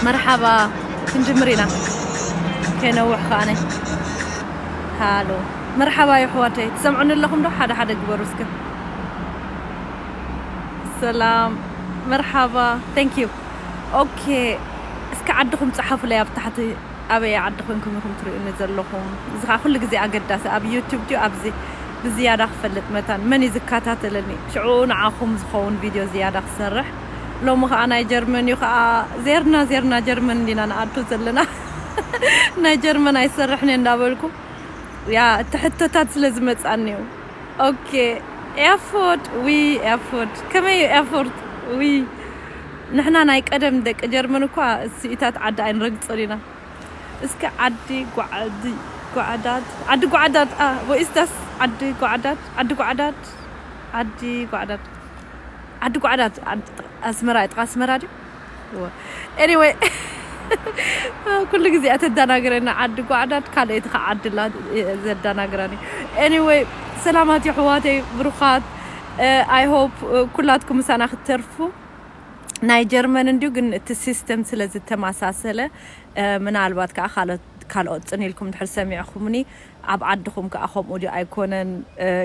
መርሓባ። ክንጅምር ኢና። ከይነውሕ ከኣነ። ሃሎ። መርሓባ የሕዋተይ። ትሰምዑኒ ኣለኹም ዶ? ሓደ ሓደ ግበሩ እስከ። ሰላም። መርሓባ። Thank you. ኦኬ። እስከ ዓድኹም ጸሓፉለይ ኣብ ታሕቲ። ኣበይ ዓዲ ኮንኩም ኢኹም ትርእዩኒ ዘለኹም? እዚ ኸዓ ኩሉ ግዜ ኣገዳሲ ኣብ YouTube ድዩ ኣብዚ ብዝያዳ ክፈልጥ መታን መን እዩ ዝከታተለኒ? ሽዑ ንዓኹም ዝኸውን ቪድዮ ዝያዳ ክሰርሕ። ሎሚ ኸዓ ናይ ጀርመን እዩ ኸዓ ዜርና ዜርና ጀርመን እንዲና ንኣቱ ዘለና። ናይ ጀርመን ኣይሰርሕን እየ እንዳበልኩ ያ እቲ ሕቶታት ስለ ዝመጻኒ እዩ። ኦኬ። ኤርፎርት ዊ ኤርፎርት ከመይ እዩ ኤርፎርት ዊ ንሕና ናይ ቀደም ደቂ ጀርመን እኳ ስኢታት ዓዲ ኣይንረግጾን ኢና። እስከ ዓዲ ጓዓዲ ጓዓዳት ዓዲ ጓዓዳት አ ወይስ ዳስ ዓዲ ጓዓዳት ዓዲ ጓዓዳት ዓዲ ጓዓዳት ዓዲ ጓዓዳት ዓዲ ኣስመራ ጥቃ ኣስመራ ድዩ? እወ። Anyway ኩሉ ግዜ እያ ተደናግረና ዓዲ ጓዕዳድ ካልኦይቲ ከዓ ዓዲ ኣላ ዘደናግረኒ። Anyway ሰላማት የሕዋተይ ብሩኻት። I hope ኩላትኩም ምሳና ክትተርፉ። ናይ ጀርመን እንዲዩ ግን እቲ ሲስተም ስለ ዝተመሳሰለ ምናልባት ከዓ ካልኦት ካልኦት ጽን ኢልኩም ድሕር ሰሚዕኹምኒ ኣብ ዓድኹም ከዓ ከምኡ ድዩ ኣይኮነን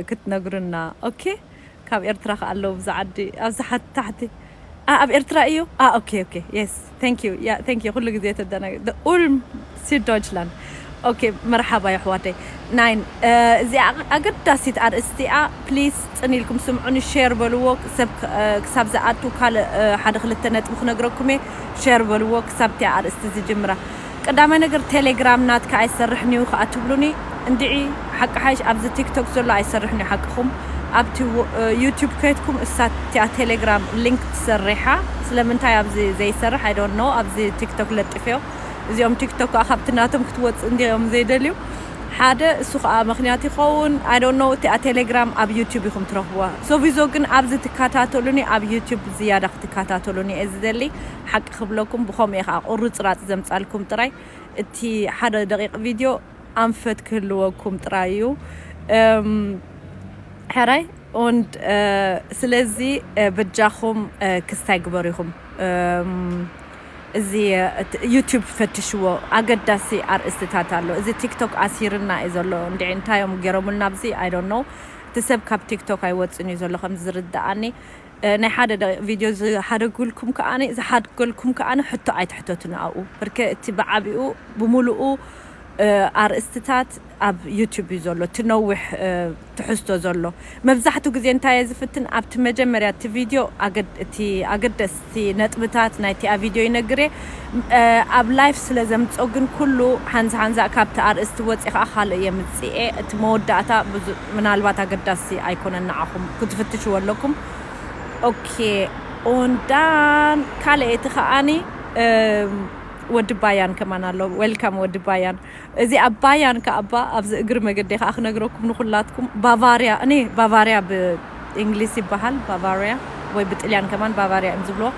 ክትነግሩና። ኦኬ ካብ ኤርትራ ከዓ ኣለዉ ብዛ ዓዲ ኣብዚ ሓቲ ታሕቲ ኣብ ኤርትራ እዩ። ኦኬ ኦኬ የስ thank you ኩሉ ግዜ ተደናግ ኡልም ሲዶችላንድ። ኦኬ መርሓባ የሕዋተይ ናይን እዚኣ ኣገዳሲት ኣርእስቲ እያ። ፕሊስ ጽን ኢልኩም ስምዑኒ ሼር በልዎ። ሰብ ክሳብ ዝኣቱ ካልእ ሓደ ክልተ ነጥቢ ክነግረኩም እየ። ሼር በልዎ ክሳብ እቲኣ ኣርእስቲ ዝጅምራ። ቀዳማይ ነገር ቴሌግራም ናትካ ኣይሰርሕን እዩ ከዓ ትብሉኒ። እንድዒ ሓቂ ሓይሽ ኣብዚ ቲክቶክ ዘሎ ኣይሰርሕን እዩ ሓቅኹም። ኣብቲ ዩቲዩብ ከይድኩም እሳ እቲኣ ቴሌግራም ሊንክ ትሰርሓ። ስለምንታይ ኣብዚ ዘይሰርሕ I don't know ኣብዚ ቲክቶክ ለጥፍዮ። እዚኦም ቲክቶክ ከዓ ካብቲ ናቶም ክትወፅእ እንዲዮም ዘይደልዩ ሓደ እሱ ከዓ ምክንያት ይኸውን። I don't know እቲኣ ቴሌግራም ኣብ ዩቲዩብ ኢኹም ትረኽብዋ። ሶቪዞ ግን ኣብዚ ትከታተሉኒ ኣብ ዩቲዩብ ዝያዳ ክትከታተሉኒ እየ ዝደሊ። ሓቂ ክብለኩም ብኸምኡ እየ ከዓ ቁርፅራፅ ዘምፃልኩም ጥራይ። እቲ ሓደ ደቂቕ ቪድዮ ኣንፈት ክህልወኩም ጥራይ እዩ። ሕራይ und ስለዚ በጃኹም ክስታይ ግበሩ ኢኹም። እዚ ዩቲዩብ ፈትሽዎ ኣገዳሲ ኣርእስትታት ኣሎ። እዚ ቲክቶክ ኣሲርና እዩ ዘሎ። እንዲ እንታይ እዮም ገይሮምልና ኣብዚ I don't know። እቲ ሰብ ካብ ቲክቶክ ኣይወፅን እዩ ዘሎ ከም ዝርዳኣኒ። ናይ ሓደ ቪድዮ ዝሓደጉልኩም ከኣኒ ዝሓድገልኩም ከኣኒ ሕቶ ኣይትሕተቱኒ ኣብኡ ብርከ እቲ ብዓቢኡ ብምሉኡ ኣርእስትታት ኣብ ዩቲዩብ እዩ ዘሎ እቲ ነዊሕ ትሕዝቶ ዘሎ። መብዛሕትኡ ግዜ እንታይ እየ ዝፍትን ኣብቲ መጀመርያ እቲ ቪድዮ እቲ ኣገደስቲ ነጥብታት ናይቲኣ ቪድዮ ይነግር እየ። ኣብ ላይፍ ስለ ዘምፆ ግን ኩሉ ሓንዚ ሓንዛ ካብቲ ኣርእስቲ ወፂ ከዓ ካልእ እየ ምፅኤ። እቲ መወዳእታ ምናልባት ኣገዳሲ ኣይኮነን ንዓኹም ክትፍትሽዎ ኣለኩም። ኦኬ ኦንዳን ካልአይቲ ከዓኒ ወዲ ባያን ከማን ኣሎ። ዌልካም ወዲ ባያን። እዚኣ ባያን ከኣባ ኣብዚ እግሪ መገዲ ከዓ ክነግረኩም ንኩላትኩም ባቫርያ እኔ ባቫርያ ብእንግሊዝ ይበሃል ባቫርያ ወይ ብጥልያን ከማን ባቫርያ እዮም ዝብልዎ።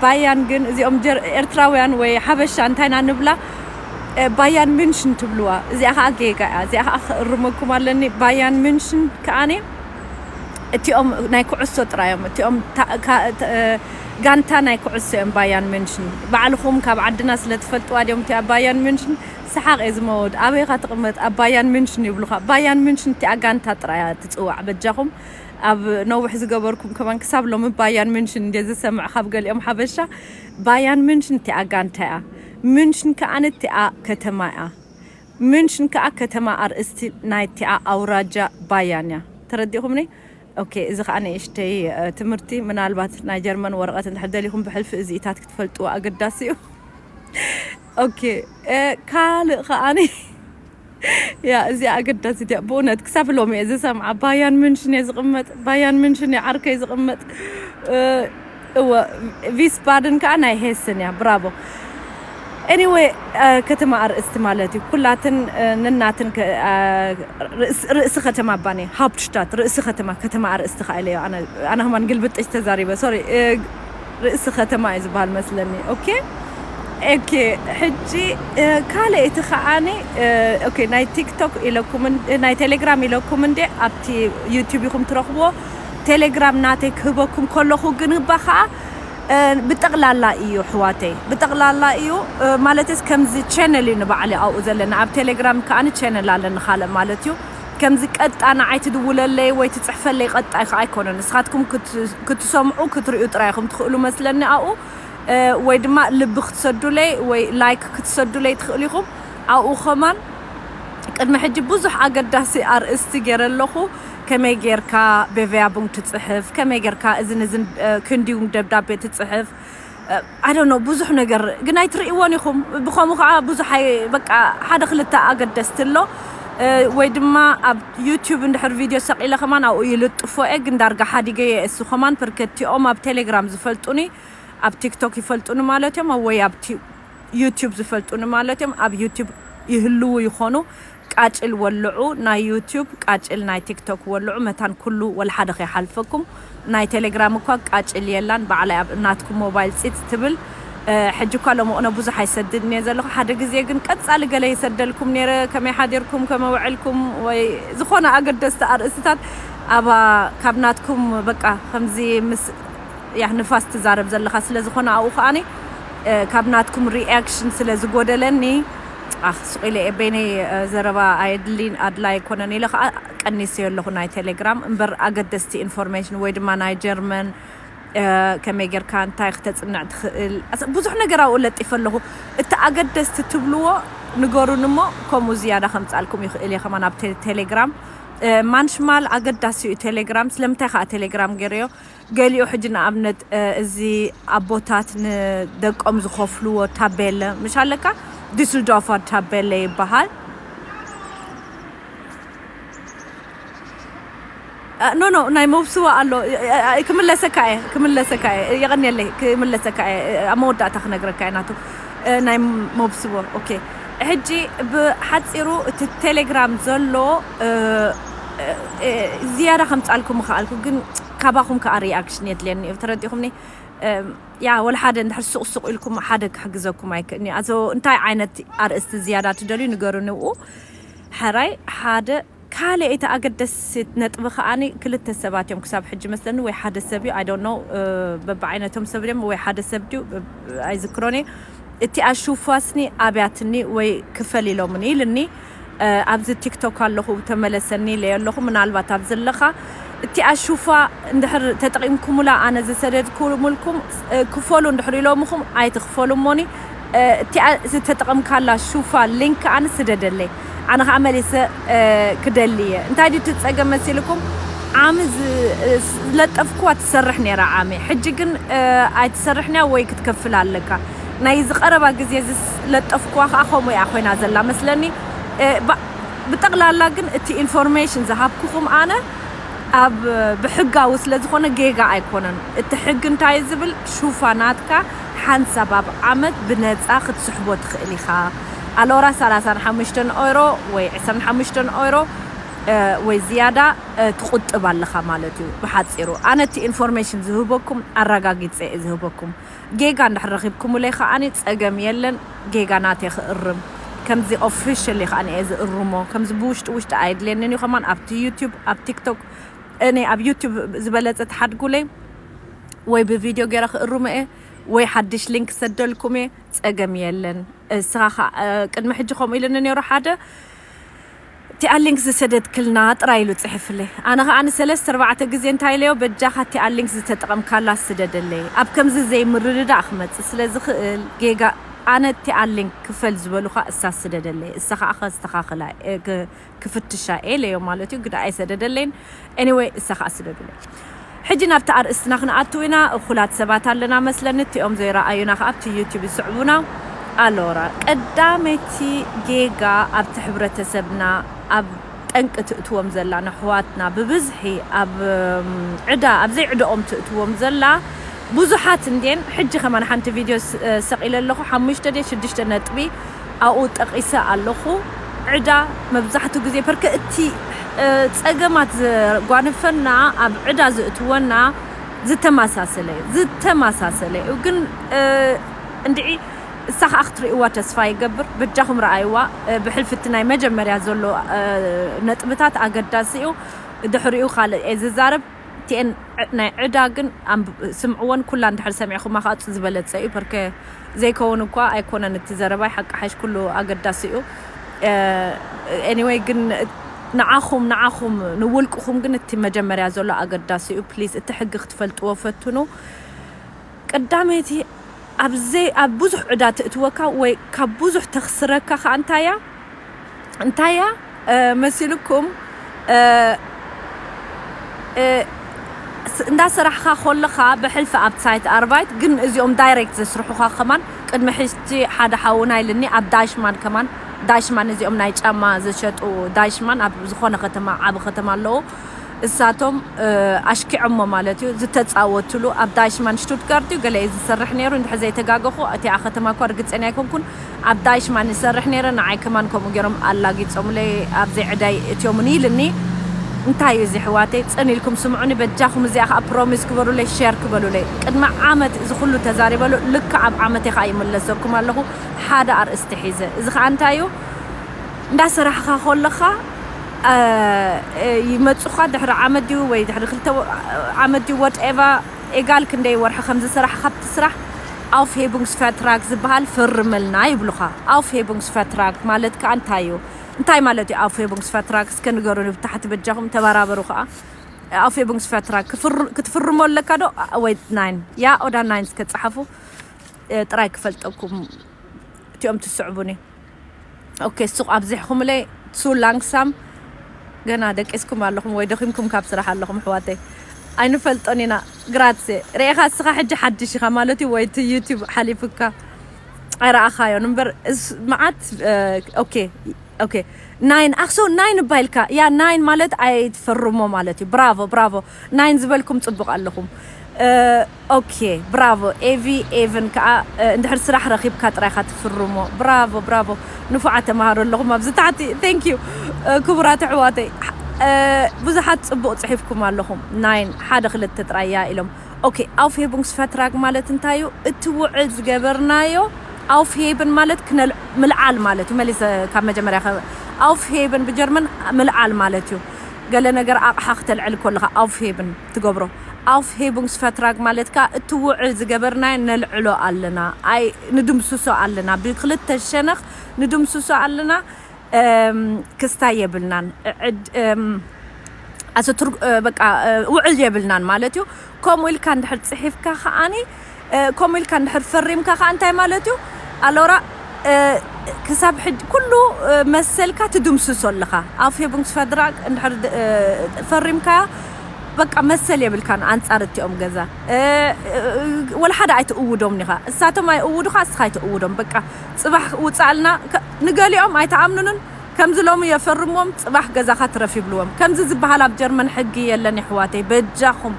ባያን ግን እዚኦም ኤርትራውያን ወይ ሓበሻ እንታይና ንብላ ባያን ምንሽን ትብልዋ። እዚኣ ከዓ ጌጋ እያ። እዚኣ ከዓ ክእርመኩም ኣለኒ። ባያን ምንሽን ከዓኒ እቲኦም ናይ ኩዕሶ ጥራይ እዮም። እቲኦም ጋንታ ናይ ኩዕሶ እዮም ባያን ምንሽን። ባዕልኹም ካብ ዓድና ስለ ትፈልጥዋ ድዮም እቲኣ ባያን ምንሽን ሰሓቕ እየ ዝመወድ ኣበይኻ ትቕመጥ ኣብ ባያን ምንሽን ይብሉኻ። ባያን ምንሽን እቲኣ ጋንታ ጥራይ እያ ትጽዋዕ። በጃኹም ኣብ ነዊሕ ዝገበርኩም ከማን ክሳብ ሎሚ ባያን ምንሽን እንደ ዝሰምዕ ካብ ገሊኦም ሓበሻ ባያን ምንሽን እቲኣ ጋንታ እያ። ምንሽን ከኣ እቲኣ ከተማ እያ። ምንሽን ከኣ ከተማ ኣርእስቲ ናይቲኣ ኣውራጃ ባያን እያ። ተረዲኹምኒ? ኦኬ እዚ ከዓ ንእሽተይ ትምህርቲ ምናልባት ናይ ጀርመን ወረቐት እንድሕር ደሊኹም ብሕልፊ እዚኢታት ክትፈልጥዎ ኣገዳሲ እዩ። ኦኬ ካልእ ከዓኒ ያ እዚ ኣገዳሲ ድያ ብእውነት ክሳብ ሎሚ እየ ዝሰምዓ ባያን ምንሽን እየ ዝቕመጥ ባያን ምንሽን እየ ዓርከይ ዝቕመጥ እወ ቪስባድን ከዓ ናይ ሄስን እያ ብራቮ። Anyway ከተማ ኣርእስቲ ማለት እዩ ኩላትን ንናትን ርእሲ ከተማ ባኒ ሃፕትሽታት ርእሲ ከተማ ከተማ ኣርእስቲ ከዓ ኢለዮ ኣነ ከማን ግልብጥሽ ተዛሪበ ሶሪ ርእሲ ከተማ እዩ ዝበሃል መስለኒ። ኦኬ ኦኬ ሕጂ ካልእ እቲ ከዓኒ ኦኬ ናይ ቲክቶክ ኢለኩም ናይ ቴሌግራም ኢለኩም እንዴ ኣብቲ ዩቲዩብ ኢኹም ትረኽብዎ። ቴሌግራም ናተይ ክህበኩም ከለኹ ግን እባ ከዓ ብጠቕላላ እዩ ኣሕዋተይ፣ ብጠቕላላ እዩ። ማለትስ ከምዚ ቻነል እዩ ንባዕሊ ኣብኡ ዘለና፣ ኣብ ቴሌግራም ከኣ ቻነል ኣለኒ ካልእ ማለት እዩ። ከምዚ ቀጥታ ንዓይ ትድውለለይ ወይ ትጽሕፈለይ ቀጥታ ኣይኮነን። ንስኻትኩም ክትሰምዑ ክትርእዩ ጥራይ ኢኹም ትኽእሉ መስለኒ ኣብኡ። ወይ ድማ ልቢ ክትሰዱለይ ወይ ላይክ ክትሰዱለይ ትኽእሉ ኢኹም። ኣብኡ ኸማን ቅድሚ ሕጂ ብዙሕ ኣገዳሲ ኣርእስቲ ገይረ ኣለኹ። ከመይ ጌርካ ቤቨያቡንግ ትጽሕፍ፣ ከመይ ጌርካ እዝን እዝን ክንዲውንግ ደብዳቤ ትጽሕፍ። ኣይ ዶንት ኖ፣ ብዙሕ ነገር ግን ኣይትርእይዎን ኢኹም። ብኸምኡ ከዓ ብዙሕ ኣይ በቃ ሓደ ክልተ ኣገደስቲ ኣሎ። ወይ ድማ ኣብ ዩቲዩብ እንድሕር ቪድዮ ሰቒለ ከማን ኣብኡ ይልጥፎ እየ። ግን ዳርጋ ሓዲገ እየ እሱ ከማን። ፐርከቲኦም ኣብ ቴሌግራም ዝፈልጡኒ ኣብ ቲክቶክ ይፈልጡኒ ማለት እዮም፣ ወይ ኣብ ዩቲዩብ ዝፈልጡኒ ማለት እዮም። ኣብ ዩቲዩብ ይህልዉ ይኾኑ። ቃጭል ወልዑ፣ ናይ ዩቲዩብ ቃጭል፣ ናይ ቲክቶክ ወልዑ። መታን ኩሉ ወላ ሓደ ከይሓልፈኩም። ናይ ቴሌግራም እኳ ቃጭል የላን፣ ባዕላይ ኣብ ናትኩም ሞባይል ፂት ትብል። ሕጂ እኳ ሎምቕነ ብዙሕ ኣይሰድድን እየ ዘለኹ። ሓደ ግዜ ግን ቀፃሊ ገለ ይሰደልኩም ነይረ፣ ከመይ ሓዲርኩም፣ ከመይ ውዕልኩም፣ ወይ ዝኾነ ኣገደስቲ ኣርእስትታት ኣብ ካብ ናትኩም በቃ ከምዚ ምስ ያ ንፋስ ትዛረብ ዘለኻ ስለ ዝኾነ ኣብኡ ከኣኒ ካብ ናትኩም ሪኣክሽን ስለ ዝጎደለኒ ኣኽ ስቕ ኢለ እየ በይነይ ዘረባ ኣየድሊን ኣድላይ ኣይኮነን ኢለ ከዓ ቀኒሰዮ ኣለኹ ናይ ቴሌግራም። እምበር ኣገደስቲ ኢንፎርሜሽን ወይ ድማ ናይ ጀርመን ከመይ ጌርካ እንታይ ክተፅንዕ ትኽእል ብዙሕ ነገር ኣብኡ ለጢፈ ኣለኹ። እቲ ኣገደስቲ ትብልዎ ንገሩን እሞ ከምኡ ዝያዳ ከምፃልኩም ይኽእል እየ ከማን ኣብ ቴሌግራም። ማንሽማል ኣገዳሲ እዩ ቴሌግራም። ስለምንታይ ከዓ ቴሌግራም ገይረዮ? ገሊኡ ሕጂ ንኣብነት እዚ ኣቦታት ንደቆም ዝኸፍልዎ ታቤለ ምሽ ኣለካ፣ ዲስልዶርፈር ታቤለ ይበሃል። ኖ ኖ፣ ናይ መብስዋ ኣሎ። ክምለሰካ እየ፣ ክምለሰካ እየ። የቐንየለይ፣ ክምለሰካ እየ። ኣብ መወዳእታ ክነግረካ እየ ናቱ ናይ መብስዎ። ኦኬ፣ ሕጂ ብሓፂሩ እቲ ቴሌግራም ዘሎ ዝያዳ ከምፃልኩም ምኽኣልኩ፣ ግን ካባኹም ከዓ ሪኣክሽን የድልየኒ እዩ። ተረዲኹምኒ? ያ ወላ ሓደ እንድሕር ሱቕ ሱቕ ኢልኩም ሓደ ክሕግዘኩም ኣይክእልኒ። ኣዞ እንታይ ዓይነት ኣርእስቲ ዝያዳ ትደልዩ ንገሩኒ። ንብኡ ሕራይ ሓደ ካልእ እቲ ኣገደሲት ነጥቢ ከኣኒ ክልተ ሰባት እዮም ክሳብ ሕጂ መስለኒ፣ ወይ ሓደ ሰብ እዩ፣ I don't know፣ በብዓይነቶም ሰብ ድዮም ወይ ሓደ ሰብ ድዩ፣ ኣይዝክሮን እየ። እቲኣ ሹፋስኒ ኣብያትኒ ወይ ክፈል ኢሎምኒ ኢልኒ። ኣብዚ ቲክቶክ ኣለኹ ተመለሰኒ ኢለዮ ኣለኹ። ምናልባት ኣብ ዘለኻ እቲኣ ሹፋ እንድሕር ተጠቒምኩሙላ ኣነ ዝሰደድኩምልኩም ክፈሉ እንድሕር ኢሎምኹም ኣይትኽፈሉ እሞኒ እቲኣ ዝተጠቐምካላ ሹፋ ሊንክ ኣነ ስደደለይ። ኣነ ከዓ መሊሰ ክደሊ እየ። እንታይ ድዩ እቲ ፀገም መሲልኩም? ዓሚ ዝለጠፍኩዋ ትሰርሕ ነይራ ዓሚ። ሕጂ ግን ኣይትሰርሕን እያ ወይ ክትከፍል ኣለካ። ናይ ዝቐረባ ግዜ ዝለጠፍኩዋ ከዓ ከምኡ እያ ኮይና ዘላ መስለኒ። ብጠቕላላ ግን እቲ ኢንፎርሜሽን ዝሃብኩኹም ኣነ ኣብ ብሕጋዊ ስለ ዝኾነ ጌጋ ኣይኮነን። እቲ ሕጊ እንታይ ዝብል ሹፋ ናትካ ሓንሳብ ኣብ ዓመት ብነፃ ክትስሕቦ ትኽእል ኢኻ። ኣሎራ ሰላሳን ሓሙሽተን ኦይሮ ወይ ዕስራን ሓሙሽተን ኦይሮ ወይ ዝያዳ ትቁጥብ ኣለኻ ማለት እዩ። ብሓፂሩ ኣነ እቲ ኢንፎርሜሽን ዝህበኩም ኣረጋጊፀ እየ ዝህበኩም። ጌጋ እንድሕር ረኺብኩምለይ ከዓኒ ጸገም የለን። ጌጋ ናተይ ክእርም ከምዚ ኦፊሻሊ ከዓኒ እየ ዝእርሞ። ከምዚ ብውሽጢ ውሽጢ ኣየድልየንን እዩ። ከማን ኣብቲ ዩቲዩብ ኣብ ቲክቶክ እኔ ኣብ ዩቲዩብ ዝበለጸ ተሓድጉለይ ወይ ብቪድዮ ገይረ ክእርሞ እየ ወይ ሓድሽ ሊንክ ሰደልኩም እየ። ጸገም የለን። እስኻ ኸ ቅድሚ ሕጂ ከምኡ ኢሉኒ ነይሩ ሓደ እቲኣ ሊንክ ዝሰደድክልና ጥራይ ኢሉ ጽሕፍለይ። ኣነ ኸኣ ንሰለስተ ኣርባዕተ ግዜ እንታይ ኢለዮ፣ በጃኻ እቲኣ ሊንክ ዝተጠቐምካላ ስደደለይ። ኣብ ከምዚ ዘይምርድዳእ ክመጽእ ስለ ዝኽእል፣ ጌጋ ኣነ እቲኣ ሊንክ ክፈል ዝበሉኻ እሳ ስደደለይ። እሳ ኸኣ ከስተኻኽላ፣ እ፣ ክ-፣ ክፍትሻ እየ ኢለዮ ማለት እዩ። ግዳ ኣይሰደደለይን። ኤኒወይ፣ እሳ ኸኣ ስደዱለይ። ሕጂ ናብቲ ኣርእስትና ክንኣቱ ኢና። እኹላት ሰባት ኣለና መስለኒ፣ እቲኦም ዘይረኣዩና ከኣ ኣብቲ ዩቲዩብ ይስዕቡና። ኣሎራ፣ ቀዳመይቲ ጌጋ ኣብቲ ሕብረተሰብና ኣብ ጠንቂ ትእትዎም ዘላ ንኣሕዋትና ብብዝሒ ኣብ፣ እም፣ ዕዳ፣ ኣብ ዘይዕዳኦም ትእትዎም ዘላ ብዙሓት እንድየን። ሕጂ ከማን ሓንቲ ቪድዮ ስ-፣ ሰቒለ ኣለኹ፣ ሓሙሽተ ድየ ሽዱሽተ ነጥቢ ኣብኡ ጠቒሰ ኣለኹ። ዕዳ መብዛሕትኡ ግዜ፣ በርከ እቲ፣ እ፣ ጸገማት ዘጓንፈና ኣብ ዕዳ ዘእትወና ዝተመሳሰለ እዩ፣ ዝተመሳሰለ እዩ። ግን፣ እ፣ እንድዒ እሳ ኸኣ ክትርእይዋ ተስፋ ይገብር። በጃኹም ረኣይዋ። እ፣ ብሕልፊ እቲ ናይ መጀመርያ ዘሎ፣ እ፣ ነጥብታት ኣገዳሲ እዩ። ድሕሪኡ ካልእ እየ ዝዛረብ። ቲኤን ናይ ዕዳ ግን ኣንብ-፣ ስምዕዎን ኩላ እንድሕር ሰሚዕኹማ ከዓ ፅ-፣ ዝበለፀ እዩ። ፐርከ ዘይከውን እኳ ኣይኮነን እቲ ዘረባይ፣ ሓቂ ሓሽ ኩሉ ኣገዳሲ እዩ። ኤኒወይ ግን ንዓኹም፣ ንዓኹም ንውልቅኹም ግን እቲ መጀመርያ ዘሎ ኣገዳሲ እዩ። ፕሊዝ እቲ ሕጊ ክትፈልጥዎ ፈትኑ። ቀዳመይቲ ኣብ ዘይ-፣ ኣብ ብዙሕ ዕዳ ትእትወካ ወይ ካብ ብዙሕ ተኽስረካ ከዓ እንታይ እያ? እንታይ እያ? እ፣ መሲልኩም፣ እ፣ እ፣ ስ-፣ እንዳሰራሕኻ ከለኻ ብሕልፊ ኣብ ሳይት ኣርባይት ግን እዚኦም ዳይሬክት ዘስርሑኻ ከማን ቅድሚ ሕጂ ሓደ ሓውና ኢልኒ ኣብ ዳሽማን ከማን ዳሽማን እዚኦም ናይ ጫማ ዝሸጡ ዳሽማን ኣብ ዝኾነ ከተማ ዓቢ ከተማ ኣለዉ። እሳቶም፣ እ፣ ኣሽኪዖሞ ማለት እዩ ዝተጻወትሉ ኣብ ዳሽማን ሽቱትጋርት እዩ ገለ እዩ ዝሰርሕ ነይሩ እንድሕር ዘይተጋገኹ እቲኣ ከተማ እኳ ርግጸኛ ኣይኮንኩን። ኣብ ዳይሽማን ይሰርሕ ነይረ፣ ንዓይ ከማን ከምኡ ገይሮም ኣላጊጾምለይ፣ ኣብ ዘይዕዳይ እትዮምኒ ኢልኒ። እንታይ እዩ እዚ ኣሕዋተይ? ጽን ኢልኩም ስምዑኒ በጃኹም። እዚኣ ከኣ ፕሮሚስ ግበሩለይ፣ ሼር ክበሉለይ። ቅድሚ ዓመት እዚ ኩሉ ተዛሪበሉ፣ ልክዕ ኣብ ዓመት እየ ከኣ ይምለሰኩም ኣለኹ። ሓደ ኣርእስቲ ሒዘ። እዚ ከኣ እንታይ እዩ? እንዳሰራሕኻ ከለኻ፣ እ፣ እ፣ ይመጹኻ ድሕሪ ዓመት ድዩ ወይ ድሕሪ ክልተ ወ-፣ ዓመት ድዩ፣ ወትኤቨር፣ ኤጋል ክንደይ ወርሒ ከም ዝሰራሕኻ ኣብቲ ስራሕ፣ ኣውፍሄቡንግስቨርትራግ ዝበሃል ፈርመልና ይብሉኻ። ኣውፍሄቡንግስቨርትራግ ማለት ከኣ እንታይ እዩ? እንታይ ማለት እዩ ኣውፍሄቡንግስቨርትራግ? እስከ ንገሩኒ ብታሕቲ በጃኹም፣ ተበራበሩ ከኣ። ኣውፍሄቡንግስቨርትራግ ክፍር-፣ ክትፍርሞ ኣለካ ዶ? አ፣ ወይ ናይን። ያ ኦዳ ናይን እስከ ጸሓፉ፣ እ፣ ጥራይ ክፈልጠኩም እቲኦም ትስዕቡኒ። ኦኬ፣ ሱቕ ኣብዚሕኩምለይ፣ ሱ ላንግሳም። ገና ደቂስኩም ኣለኹም ወይ ደኺምኩም ካብ ስራሕ ኣለኹም ኣሕዋተይ? ኣይንፈልጦን ኢና። ግራትሴ፣ ርኤኻ እስኻ ሕጂ ሓድሽ ኢኻ ማለት እዩ ወይ እቲ ዩቲዩብ ሓሊፉካ ኣይረኣኻዮን እምበር እስ-፣ መዓት፣ እ፣ ኦኬ፣ ኦኬ። ናይን፣ ኣኽሶ ናይን እባ ኢልካ። ያ ናይን ማለት ኣይትፈርሞ ማለት እዩ። ብራቮ፣ ብራቮ። ናይን ዝበልኩም ጽቡቕ ኣለኹም። እ፣ ኦኬ፣ ብራቮ። ኤቪ ኤቨን ከኣ፣ እ፣ እንድሕር ስራሕ ረኺብካ ጥራይ ኢኻ ትፍርሞ። ብራቮ፣ ብራቮ። ንፉዓት ተማሃሮ ኣለኹም ኣብዚ ታሕቲ። ቴንክ ዩ። እ፣ ክቡራት ኣሕዋተይ፣ እ፣ ብዙሓት ጽቡቕ ጽሒፍኩም ኣለኹም። ናይን፣ ሓደ ክልተ ጥራይ እያ ኢሎም። ኦኬ፣ ኣውፍሄቡንግስቨርትራግ ማለት እንታይ እዩ? እቲ ውዕል ዝገበርናዮ፣ ኣውፍሄብን ማለት ክነል-፣ ምልዓል ማለት እዩ። መሊሰ ካብ መጀመርያ ከ-፣ ኣውፍሄብን ብጀርመን ምልዓል ማለት እዩ። ገለ ነገር ኣቕሓ ክተልዕል ከለኻ ኣውፍሄብን ትገብሮ። ኣውፍሄቡንግስቨርትራግ ማለት ከኣ እቲ ውዕል ዝገበርናዮ ነልዕሎ ኣለና፣ ኣይ፣ ንድምስሶ ኣለና፣ ብክልተ ሸነኽ ንድምስሶ ኣለና። እም፣ ክስታይ የብልናን። ዕድ-፣ እም፣ ኣሰ ትርጉ-፣ እ፣ በቃ፣ እ፣ ውዕል የብልናን ማለት እዩ። ከምኡ ኢልካ እንድሕር ጽሒፍካ ከኣኒ፣ እ፣ ከምኡ ኢልካ እንድሕር ፈሪምካ ከኣ እንታይ ማለት እዩ? ኣሎራ፣ እ፣ ክሳብ ሕጂ ኩሉ፣ እ፣ መሰልካ ትድምስሶ ኣለኻ። ኣውፍሄቡንግስቨርትራግ እንድሕር ድ-፣ እ፣ ፈሪምካያ በቃ መሰል የብልካን ኣንጻር እቲኦም ገዛ። እ፣ እ፣ ወላ ሓደ ኣይትእውዶም ኢኻ። እሳቶም ኣይእውዱኻ፣ እስኻ ኣይትእውዶም። በቃ ጽባሕ ውጻልና ከ-፣ ንገሊኦም ኣይትኣምኑንን። ከምዚ ሎሚ የፈርምዎም፣ ጽባሕ ገዛኻ ትረፍ ይብልዎም። ከምዚ ዝበሃል ኣብ ጀርመን ሕጊ የለን የሕዋተይ፣ በጃኹም።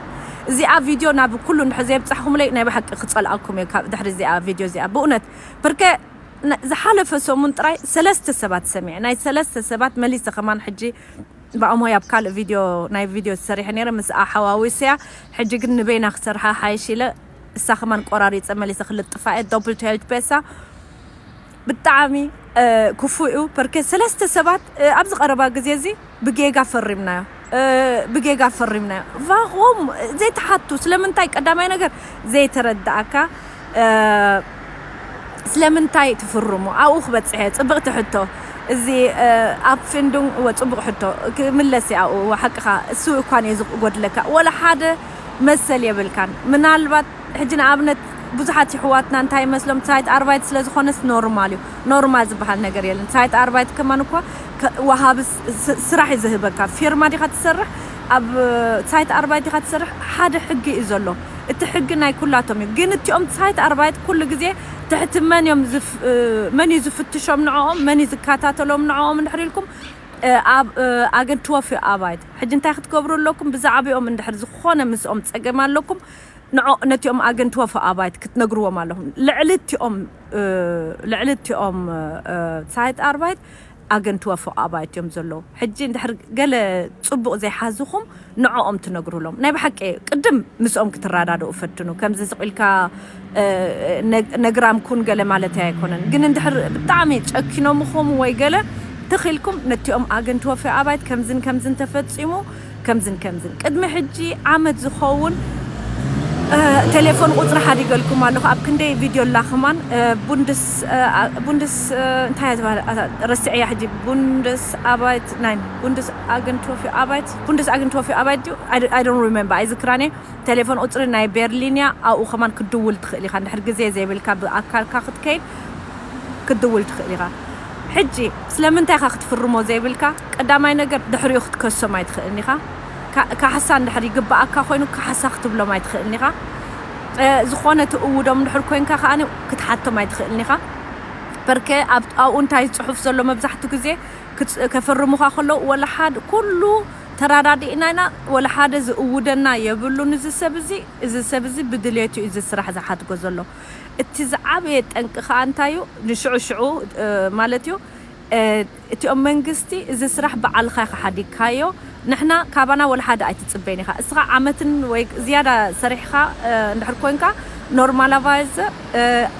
እዚኣ ቪድዮ ናብ ኩሉ እንድሕር ዘየብጻሕኹምለይ ናይ ብሓቂ ክጸልኣኩም እየ ካብ ድሕሪ እዚኣ ቪድዮ እዚኣ። ብእውነት፣ ብርከ ነ-፣ ዝሓለፈ ሰሙን ጥራይ ሰለስተ ሰባት ሰሚዐ። ናይ ሰለስተ ሰባት መሊሰ ከማን ሕጂ ብኣሞይ ኣብ ካልእ ቪድዮ፣ ናይ ቪድዮ ሰሪሐ ነይረ፣ ምስኣ ሓዋዊሰያ። ሕጂ ግን ንበይና ክሰርሓ ሓይሽ ኢለ፣ እሳ ከማን ቆራሪጸ መሊሰ ክልጥፋ እየ። ዶፕልት ሄልት ቤሳ ብጣዕሚ፣ እ፣ ክፉእ እዩ። ፐርከ ሰለስተ ሰባት፣ እ፣ ኣብዚ ቀረባ ግዜ እዚ ብጌጋ ፈሪምናዮ፣ እ፣ ብጌጋ ፈሪምናዮ። ቫኹም ዘይትሓቱ፣ ስለምንታይ ቀዳማይ ነገር ዘይተረድኣካ፣ እ፣ ስለምንታይ ትፍርሙ? ኣብኡ ክበጽሕ እየ። ጽብቕቲ ሕቶ። እዚ፣ እ፣ ኣብ ፊንዱን፣ እወ፣ ጽቡቕ ሕቶ። ክምለስ እየ ኣብኡ፣ እወ፣ ሓቅኻ። እሱ እኳ እዩ ዝጎድለካ። ወላ ሓደ መሰል የብልካን። ምናልባት ሕጂ ንኣብነት ብዙሓት ይሕዋትና እንታይ ይመስሎም፣ ሳይት ኣርባይት ስለ ዝኾነስ ኖርማል እዩ። ኖርማል ዝበሃል ነገር የለን። ሳይት ኣርባይት ከማን እኳ ከ-፣ ወሃቢ ስ-፣ ስ-፣ ስራሕ እዩ ዝህበካ። ፊርማ ዲኻ ትሰርሕ፣ ኣብ ሳይት ኣርባይት ዲኻ ትሰርሕ፣ ሓደ ሕጊ እዩ ዘሎ። እቲ ሕጊ ናይ ኩላቶም እዩ። ግን እቲኦም ሳይት ኣርባይት ኩሉ ግዜ ትሕቲ መን እዮም ዝፍ-፣ እ፣ መን እዩ ዝፍትሾም ንዕኦም፣ መን እዩ ዝከታተሎም ንዕኦም እንድሕር ኢልኩም፣ እ፣ ኣብ፣ እ፣ ኣገንትወፍ ኣባይት። ሕጂ እንታይ ክትገብሩ ኣለኩም? ብዛዕባኦም እንድሕር ዝኾነ ምስኦም ጸገም ኣለኩም፣ ንዖ-፣ ነቲኦም ኣገንትወፍ ኣባይት ክትነግርዎም ኣለኹም። ልዕሊ እቲኦም፣ እ፣ ልዕሊ እቲኦም፣ እ፣ ሳይት ኣርባይት ኣገንትወፍ ኣባይት እዮም ዘለዉ። ሕጂ እንድሕር ገለ ጽቡቕ ዘይሓዝኹም ንዕኦም ትነግሩሎም። ናይ ብሓቂ ቅድም ምስኦም ክትረዳድኡ ፈትኑ። ከምዚ ስቕ ኢልካ፣ እ፣ ነግ-፣ ነግራም ኩን ገለ ማለተይ ኣይኮነን። ግን እንድሕር ብጣዕሚ ጨኪኖምኹም ወይ ገለ ትኺልኩም ነቲኦም ኣገንትወፍ ኣባይት ከምዝን ከምዝን ተፈጺሙ፣ ከምዝን ከምዝን ቅድሚ ሕጂ ዓመት ዝኸውን ቴሌፎን ቁፅሪ ሓዲገልኩም ኣለኹ። ኣብ ክንደይ ቪድዮ ኣላ ከማን ቡንድስ ቡንድስ እንታይ ረስዕያ ሕጂ ቡንደስ ኣባይት ናይ ቡንደስ ኣግንቶፊ ኣባይት ቡንደስ ኣግንቶፊ ኣባይት ድዩ? I don't remember ኣይዝክራን እየ። ቴሌፎን ቁፅሪ ናይ ቤርሊን እያ። ኣብኡ ከማን ክድውል ትኽእል ኢኻ። እንድሕር ግዜ ዘይብልካ ብኣካልካ ክትከይድ ክትድውል ትኽእል ኢኻ። ሕጂ ስለምንታይ ኢኻ ክትፍርሞ ዘይብልካ? ቀዳማይ ነገር ድሕሪኡ ክትከሶም ኣይትኽእልን ኢኻ። ካሕሳ እንድሕር ይግባኣካ ኮይኑ ካሕሳ ክትብሎም ኣይትኽእልን ኢኻ። ዝኾነ ትእውዶም እንድሕር ኮይንካ ከኣ ክትሓቶም ኣይትኽእልን ኢኻ። በርከ ኣብኡ እንታይ ዝፅሑፍ ዘሎ መብዛሕትኡ ግዜ ከፈርሙኻ ከለዉ ወላ ሓደ ኩሉ ተራዳዲእና ኢና፣ ወላ ሓደ ዝእውደና የብሉን። እዚ ሰብ እዚ እዚ ሰብ እዚ ብድሌቱ እዩ እዚ ስራሕ ዝሓድጎ ዘሎ። እቲ ዝዓበየ ጠንቂ ከዓ እንታይ እዩ? ንሽዑ ሽዑ ማለት እዩ እቲኦም መንግስቲ እዚ ስራሕ በዓልኻ ኢኻ ሓዲግካዮ፣ ንሕና ካባና ወላ ሓደ ኣይትፅበይን ኢኻ። እስኻ ዓመትን ወይ ዝያዳ ሰሪሕኻ እንድሕር ኮይንካ normalerweise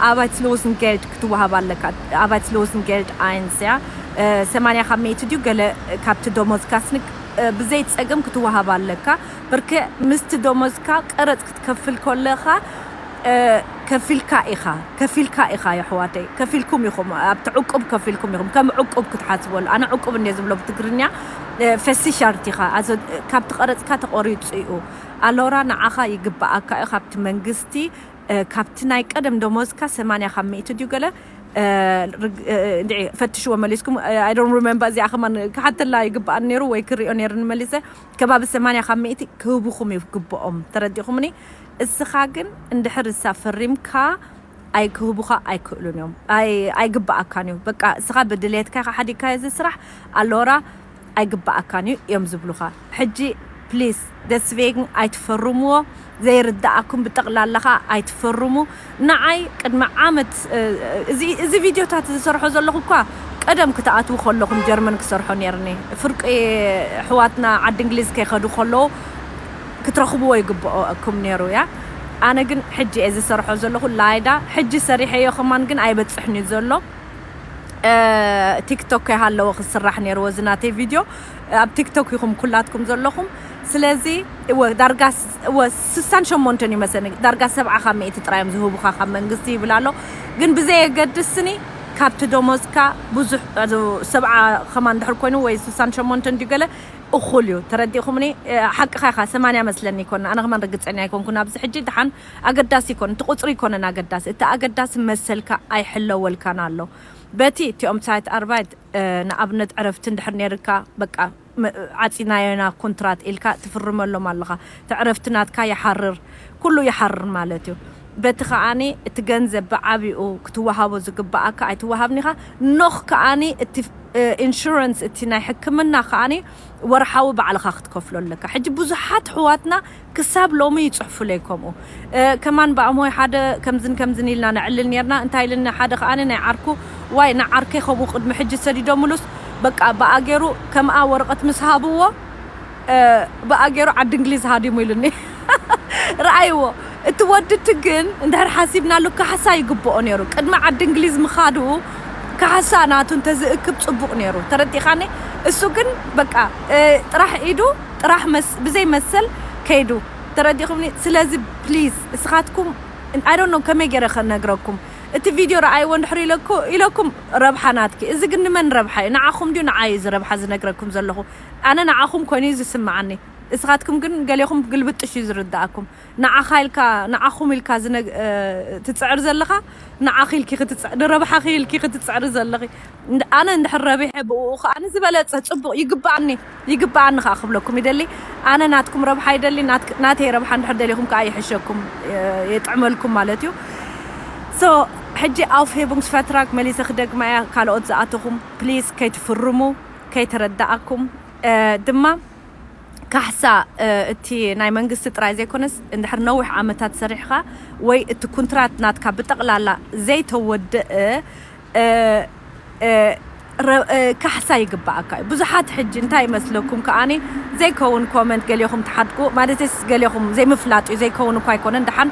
Arbeitslosengeld ክትወሃብ ኣለካ። Arbeitslosengeld eins እያ። ሰማንያ ካብ ሚእቲ ድዩ ገለ ካብቲ ደሞዝካ ስንክ ብዘይ ጸገም ክትወሃብ ኣለካ። በርከ ምስቲ ደሞዝካ ቀረጽ ክትከፍል ከለኻ ከፊልካ ኢኻ ከፊልካ ኢኻ የሕዋተይ ከፊልኩም ኢኹም ኣብቲ ዕቁብ ከፊልኩም ኢኹም ከም ዕቁብ ክትሓስበሉ ኣነ ዕቁብ እንደ ዝብሎ ብትግርኛ ፈሲሻርት ኢኻ ካብቲ ቀረጽካ ተቆሪጹ እዩ ኣሎራ ንዓኻ ይግባኣካ እዩ ካብቲ መንግስቲ ካብቲ ናይ ቀደም ደሞዝካ ሰማንያ ካብ ሚእቲ ድዩ ገለ እንድዒ ፈትሽዎ መሊስኩም I don't remember እዚኣ ከማን ክሓተላ ይግብኣኒ ነይሩ ወይ ክሪኦ ነይርኒ መሊሰ ከባቢ ሰማንያ ካብ ሚእቲ ክህቡኹም ይግብኦም ተረዲኹምኒ እስኻ ግን እንድሕር እሳ ፈሪምካ ኣይክህቡኻ ኣይክእሉን እዮም ኣይግብኣካን እዩ በቃ እስኻ ብድሌትካ ኢኻ ሓዲግካዮ እዚ ስራሕ ኣሎራ ኣይግብኣካን እዩ እዮም ዝብሉኻ ሕጂ please deswegen ኣይትፈርምዎ ዘይርዳኣኩም ብጠቕላላ ኸዓ ኣይትፈርሙ ንዓይ ቅድሚ ዓመት እዚ ቪድዮታት ዝሰርሖ ዘለኹ እኳ ቀደም ክትኣትዉ ከለኹም ጀርመን ክሰርሖ ነርኒ ፍርቂ ኣሕዋትና ዓዲ እንግሊዝ ከይኸዱ ከለዉ ክትረኽብዎ ይግብኦኩም ነይሩ እያ ኣነ ግን ሕጂ እየ ዝሰርሖ ዘለኹ ላይዳ ሕጂ ሰሪሐዮ ከማን ግን ኣይበፅሕን እዩ ዘሎ ቲክቶክ ከይሃለወ ክስራሕ ነይርዎ እዚ ናተይ ቪድዮ ኣብ ቲክቶክ ኢኹም ኩላትኩም ዘለኹም ስለዚ እወ ዳርጋ እወ ስሳን ሸሞንተን ይመሰኒ ዳርጋ ሰብዓ ካብ ሚእቲ ጥራዮም ዝህቡኻ ካብ መንግስቲ ይብል ኣሎ ግን ብዘየገድስኒ ካብቲ ደሞዝካ ብዙሕ ሰብዓ ከማን ድሕር ኮይኑ ወይ ስሳን ሸሞንተን ድዩ ገለ እኹል እዩ ተረዲእኹምኒ ሓቅኻ ኢኻ ሰማንያ መስለኒ ይኮን ኣነ ከማን ርግፀኛ ኣይኮንኩን ኣብዚ ሕጂ ድሓን ኣገዳሲ ይኮን እቲ ቁፅሪ ይኮነን ኣገዳሲ እቲ ኣገዳሲ መሰልካ ኣይሕለወልካን ኣሎ በቲ እቲኦም ሳይት ኣርባይት ንኣብነት ዕረፍቲ እንድሕር ነይርካ በቃ ዓፂናዮና ኮንትራት ኢልካ ትፍርመሎም ኣለኻ እቲ ዕረፍቲ ናትካ ይሓርር ኩሉ ይሓርር ማለት እዩ በቲ ከዓኒ እቲ ገንዘብ ብዓቢኡ ክትወሃቦ ዝግበኣካ ኣይትወሃብኒኻ ኖኽ ከዓኒ እቲ ኢንሹረንስ እቲ ናይ ሕክምና ከዓኒ ወርሓዊ ባዕልኻ ክትከፍሎ ኣለካ ሕጂ ብዙሓት ኣሕዋትና ክሳብ ሎሚ ይፅሕፉለይ ከምኡ ከማን ብኣሞይ ሓደ ከምዝን ከምዝን ኢልና ነዕልል ነርና እንታይ ኢልኒ ሓደ ከዓኒ ናይ ዓርኩ ዋይ ንዓርከይ ከምኡ ቅድሚ ሕጂ ሰዲዶምሉስ በቃ ብኣ ገይሩ ከምኣ ወረቐት ምስ ሃብዎ ብኣ ገይሩ ዓዲ እንግሊዝ ሃዲሙ ኢሉኒ ረኣይዎ እቲ ወዲ እቲ ግን እንድሕር ሓሲብናሉ ካሕሳ ይግብኦ ነይሩ ቅድሚ ዓዲ እንግሊዝ ምኻዱ ካሕሳ ናቱ እንተዝእክብ ፅቡቕ ነይሩ ተረዲኻኒ እሱ ግን በቃ ጥራሕ ኢዱ ጥራሕ ብዘይ መሰል ከይዱ ተረዲኹምኒ ስለዚ ፕሊዝ እስኻትኩም I don't know ከመይ ገይረ ከነግረኩም እቲ ቪድዮ ረኣይዎ እንድሕር ኢለኩ ኢለኩም ረብሓ ናትኪ እዚ ግን ንመን ረብሓ እዩ ንዓኹም ድዩ ንዓይ እዚ ረብሓ ዝነግረኩም ዘለኹ ኣነ ንዓኹም ኮይኑ እዩ ዝስምዓኒ እስኻትኩም ግን ገሌኹም ግልብጥሽ እዩ ዝርዳኣኩም ንዓኻ ኢልካ ንዓኹም ኢልካ ትፅዕር ዘለኻ ንዓኺ ኢልኪ ክትፅዕር ንረብሓኺ ኢልኪ ክትፅዕሪ ዘለኺ ኣነ እንድሕር ረቢሐ ብኡ ከዓ ዝበለፀ ፅቡቕ ይግባኣኒ ይግባኣኒ ከዓ ክብለኩም ይደሊ ኣነ ናትኩም ረብሓ ይደሊ ናተይ ረብሓ እንድሕር ደሊኹም ከዓ ይሕሸኩም የጥዕመልኩም ማለት እዩ so ሕጂ Aufhebungsvertrag መሊሰ ክደግማ እያ ካልኦት ዝኣተኹም please ከይትፍርሙ ከይተረዳኣኩም ድማ ካሕሳ እቲ ናይ መንግስቲ ጥራይ ዘይኮነስ እንድሕር ነዊሕ ዓመታት ሰሪሕኻ ወይ እቲ ኩንትራት ናትካ ብጠቕላላ ዘይተወድእ ካሕሳ ይግባኣካ እዩ ብዙሓት ሕጂ እንታይ ይመስለኩም ከኣኒ ዘይከውን ኮመንት ገሊኹም ትሓድጉ ማለትስ ገሊኹም ዘይምፍላጥ እዩ ዘይከውን እኳ ኣይኮነን ደሓን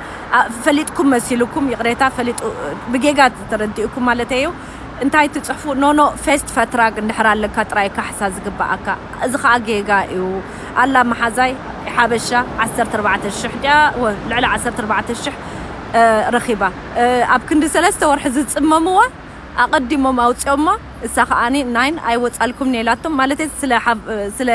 ፈሊጥኩም መሲልኩም ይቕሬታ ፈሊጡ ብጌጋ ተረዲእኩም ማለት እዩ እንታይ ትጽሕፉ? ኖኖ ፌስት ፈትራግ እንድሕር ኣለካ ጥራይ ካሕሳ ዝግብኣካ። እዚ ኸኣ ጌጋ እዩ። ኣላ መሓዛይ ሓበሻ ዓሰርተ ኣርባዕተ ሽሕ ድያ? ወ-፣ ልዕሊ ዓሰርተ ኣርባዕተ ሽሕ፣ እ፣ ረኺባ። እ፣ ኣብ ክንዲ ሰለስተ ወርሒ ዝጽመምዋ ኣቐዲሞም ኣውጺኦማ። እሳ ኸኣኒ ናይን ኣይወጻልኩም ኔላቶም ማለት ስለ ሓብ-፣ ስለ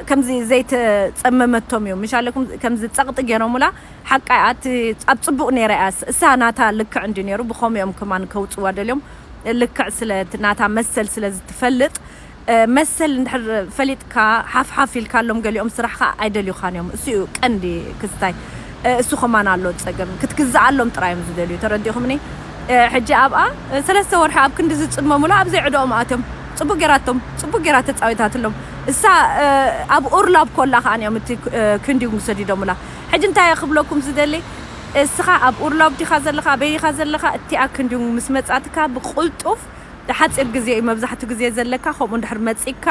ከምዚ ዘይተጸመመቶም እዮም። ምሽ ኣለኩም ከምዚ ጸቕጢ ገይሮምላ። ሓቃ እያ፣ እቲ ኣብ ጽቡቕ ነይራ እያ። እሳ ናታ ልክዕ እንዲ ነይሩ፣ ብኸምኡ እዮም ከማን ከውጽዋ ደልዮም። ልክዕ ስለ እቲ ናታ መሰል ስለ ዝትፈልጥ፣ እ፣ መሰል እንድሕር ፈሊጥካ ሓፍ ሓፍ ኢልካሎም ገሊኦም ስራሕኻ ኣይደልዩኻን እዮም። እሱ እዩ ቀንዲ ክስታይ። እ፣ እሱ ከማን ኣሎ ጸገም። ክትግዝኣሎም ጥራይ እዮም ዝደልዩ። ተረዲኹምኒ? እ፣ ሕጂ ኣብኣ፣ እ፣ ሰለስተ ወርሒ ኣብ ክንዲ ዝጽመሙላ ኣብ ዘይዕድኦም ኣትዮም። ጽቡቅ ጌራቶም፣ ጽቡቅ ጌራ ተጻዊታትሎም። እሳ፣ እ፣ ኣብ ኡርላብ ኮላ ከኣ እዮም እቲ፣ እ፣ ክንዲጉ ሰዲዶምላ። ሕጂ እንታይ እየ ክብለኩም ዝደሊ? እስኻ ኣብ ኡርላብ ዲኻ ዘለኻ፣ ኣበይ ዲኻ ዘለኻ? እቲኣ ክንዲጉ ምስ መጻትካ ብቕልጡፍ፣ ሓጺር ግዜ እዩ መብዛሕትኡ ግዜ ዘለካ። ከምኡ እንድሕር መጺካ፣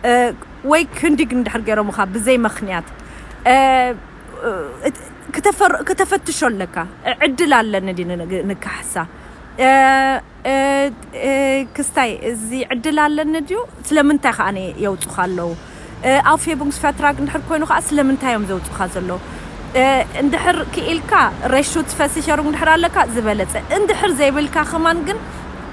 እ፣ ወይ ክንዲግ እንድሕር ገይሮምኻ ብዘይ ምኽንያት፣ እ፣ እ፣ ክተፈር-፣ ክተፈትሾ ኣለካ። ዕድል ኣለኒ ድዩ ን-፣ ንካሕሳ? እ፣ እ፣ እ፣ ክስታይ፣ እዚ ዕድል ኣለኒ ድዩ? ስለምንታይ ከኣ የውጹኻ ኣለዉ? እ፣ ኣውፌቡንግስ ፈትራግ እንድሕር ኮይኑ ከኣ ስለምንታይ እዮም ዘውጹኻ ዘለዉ? እ፣ እንድሕር ክኢልካ፣ ሬሹት ፈሲሸሩንግ እንድሕር ኣለካ ዝበለጸ። እንድሕር ዘይብልካ ከማን ግን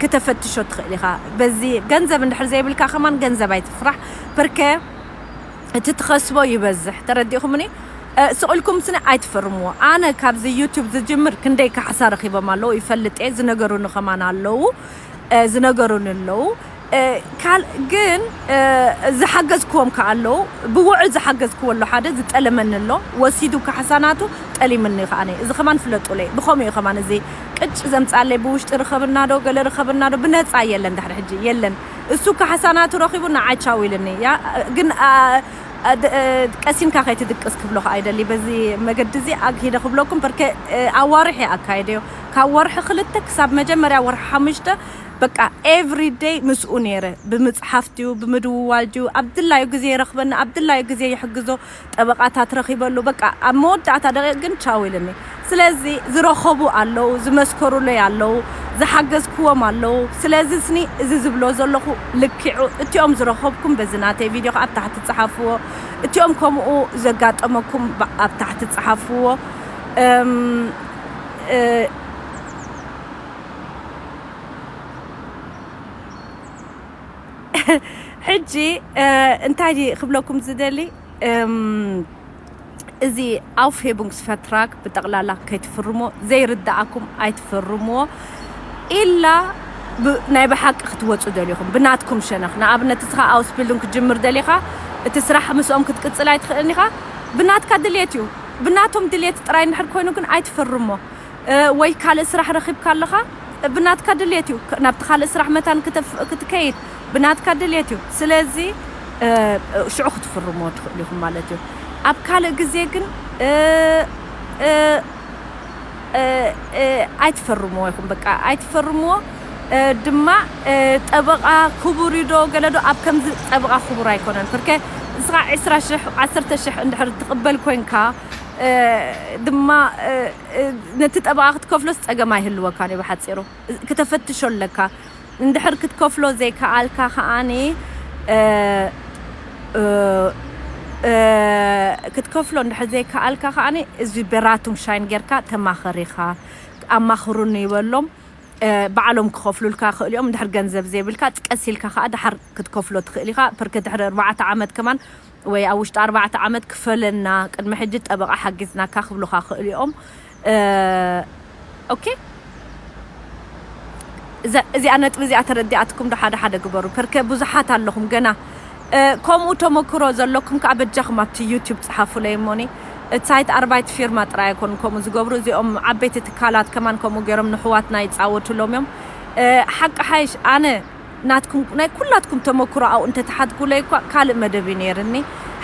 ክተፈትሾ ትኽእል ኢኻ። በዚ ገንዘብ እንድሕር ዘይብልካ ከማን ገንዘብ ኣይትፍራሕ። ፐርከ እቲ ትኸስቦ ይበዝሕ። ተረዲእኩምኒ? እ፣ ስቕ ኢልኩም ስኒ ኣይትፈርምዎ። ኣነ ካብዚ ዩቱብ ዝጅምር ክንደይ ካሕሳ ረኺቦም ኣለዉ ይፈልጥ እየ። ዝነገሩኒ ከማን ኣለዉ፣ እ፣ ዝነገሩኒ ኣለዉ። እ፣ ካል-፣ ግን፣ እ፣ ዝሓገዝክዎም ከኣ ኣለዉ። ብውዕል ዝሓገዝክዎ ኣሎ፣ ሓደ ዝጠለመኒ ኣሎ፣ ወሲዱ ካሕሳ ናቱ ጠሊምኒ ከኣ። እዚ ከማን ፍለጡለይ። ብኸምኡ እዩ ከማን እዚ ቅጭ ዘምጻለይ፣ ብውሽጢ ርኸብና ዶ፣ ገለ ርኸብና ዶ፣ ብነጻ የለን፣ ድሕሪ ሕጂ የለን። እሱ ካሕሳ ናቱ ረኺቡ ንዓይ ቻው ኢልኒ። ያ፣ ግን፣ ኣ፣ ኣ፣ ድ-፣ እ፣ ቀሲንካ ከይትድቅስ ክብሎ ከኣ ይደሊ። በዚ መገዲ እዚ ኣግሂደ ክብለኩም፣ በርከ፣ እ፣ ኣዋርሕ እየ ኣካይደዮ። ካብ ወርሒ ክልተ ክሳብ መጀመርያ ወርሒ ሓሙሽተ፣ በቃ፣ ኤቭሪ ደይ ምስኡ ነይረ። ብምጽሓፍ ድዩ፣ ብምድውዋል ድዩ፣ ኣብ ድላዩ ግዜ ይረኽበኒ፣ ኣብ ድላዩ ግዜ ይሕግዞ። ጠበቓታት ረኺበሉ። በቃ፣ ኣብ መወዳእታ ደቂቕ ግን ቻው ኢልኒ። ስለዚ ዝረኸቡ ኣለዉ፣ ዝመስከሩለይ ኣለዉ፣ ዝሓገዝክዎም ኣለዉ። ስለዚ ስኒ እዚ ዝብሎ ዘለኹ ልክዑ፣ እቲኦም ዝረኸብኩም በዚ ናተይ ቪድዮ ከኣ ኣብ ታሕቲ ጸሓፍዎ። እቲኦም ከምኡ ዘጋጠመኩም ብ-፣ ኣብ ታሕቲ ጸሓፍዎ። እም፣ እ፣ ሕጂ፣ እ፣ እንታይ ድየ ክብለኩም ዝደሊ? እም፣ እዚ ኣውፌቡንግስ ፈትራግ ብጠቕላላ ከይትፍርሞ፣ ዘይርድኣኩም ኣይትፈርምዎ። ኢላ ብ-፣ ናይ ብሓቂ ክትወጹ ደሊኹም፣ ብናትኩም ሸነኽ። ንኣብነት፣ እስኻ ኣውስቢልዱንግ ክትጅምር ደሊኻ፣ እቲ ስራሕ ምስኦም ክትቅጽል ኣይትኽእልን ኢኻ። ብናትካ ድልየት እዩ። ብናቶም ድልየት ጥራይ እንድሕር ኮይኑ ግን ኣይትፈርሞ። እ፣ ወይ ካልእ ስራሕ ረኺብካ ኣለኻ፣ ብናትካ ድልየት እዩ። ክ-፣ ናብቲ ካልእ ስራሕ መታን ክተፍ-፣ ክትከይድ ብናትካ ድልየት እዩ። ስለዚ፣ እ፣ ሽዑ ክትፍርምዎ ትኽእሉ ኢኹም ማለት እዩ። ኣብ ካልእ ግዜ ግን፣ እ፣ እ፣ እ፣ እ፣ ኣይትፈርምዎ ኢኹም፣ በቃ ኣይትፈርምዎ። እ፣ ድማ፣ እ፣ ጠበቓ ክቡር እዩ ዶ ገለ ዶ? ኣብ ከምዚ ጠበቓ ክቡር ኣይኮነን። ፐርከ ንስኻ ዕስራ ሽሕ፣ ዓሰርተ ሽሕ እንድሕር ትቕበል ኮንካ፣ እ፣ ድማ፣ እ፣ እ፣ ነቲ ጠበቓ ክትከፍሎስ ጸገም ኣይህልወካን እዩ ብሓጺሩ። ክተፈትሾ ኣለካ። እንድሕር ክትከፍሎ ዘይከኣልካ ከኣኒ፣ እ፣ እ፣ እ፣ ክትከፍሎ እንድሕር ዘይከኣልካ ከኣኒ፣ እዚ በራቱንግ ሻይን ጌርካ ተማኸር ኢኻ። ኣማኽሩኒ ይበሎም። እ፣ ባዕሎም ክኸፍሉልካ ክእል እዮም። እንድሕር ገንዘብ ዘይብልካ፣ ቀስ ኢልካ ከኣ ደሓር ክትከፍሎ ትኽእል ኢኻ። ፐርከ ድሕሪ ኣርባዕተ ዓመት ከማን ወይ ኣብ ውሽጢ ኣርባዕተ ዓመት ክፈለና፣ ቅድሚ ሕጂ ጠበቓ ሓጊዝናካ ክብሉኻ ክእሉ እዮም። እ፣ ኦኬ? እዛ፣ እዚኣ ነጥቢ እዚኣ ተረዲኣትኩም ዶ ሓደ ሓደ ግበሩ። ፐርከ ብዙሓት ኣለኹም ገና፣ እ፣ ከምኡ ተመክሮ ዘለኩም ከኣ በጃኹም ኣብቲ ዩቱብ ጸሓፉለይ እሞኒ። እቲ ሳይት ኣርባይት ፊርማ ጥራይ ኣይኮኑን ከምኡ ዝገብሩ፣ እዚኦም ዓበይቲ ትካላት ከማን ከምኡ ገይሮም ንሕዋትና ይጻወቱሎም እዮም። እ፣ ሓቂ ሓይሽ ኣነ ናትኩም፣ ናይ ኩላትኩም ተመክሮ ኣብኡ እንተተሓትኩለይ እኳ ካልእ መደብ እዩ ነይርኒ።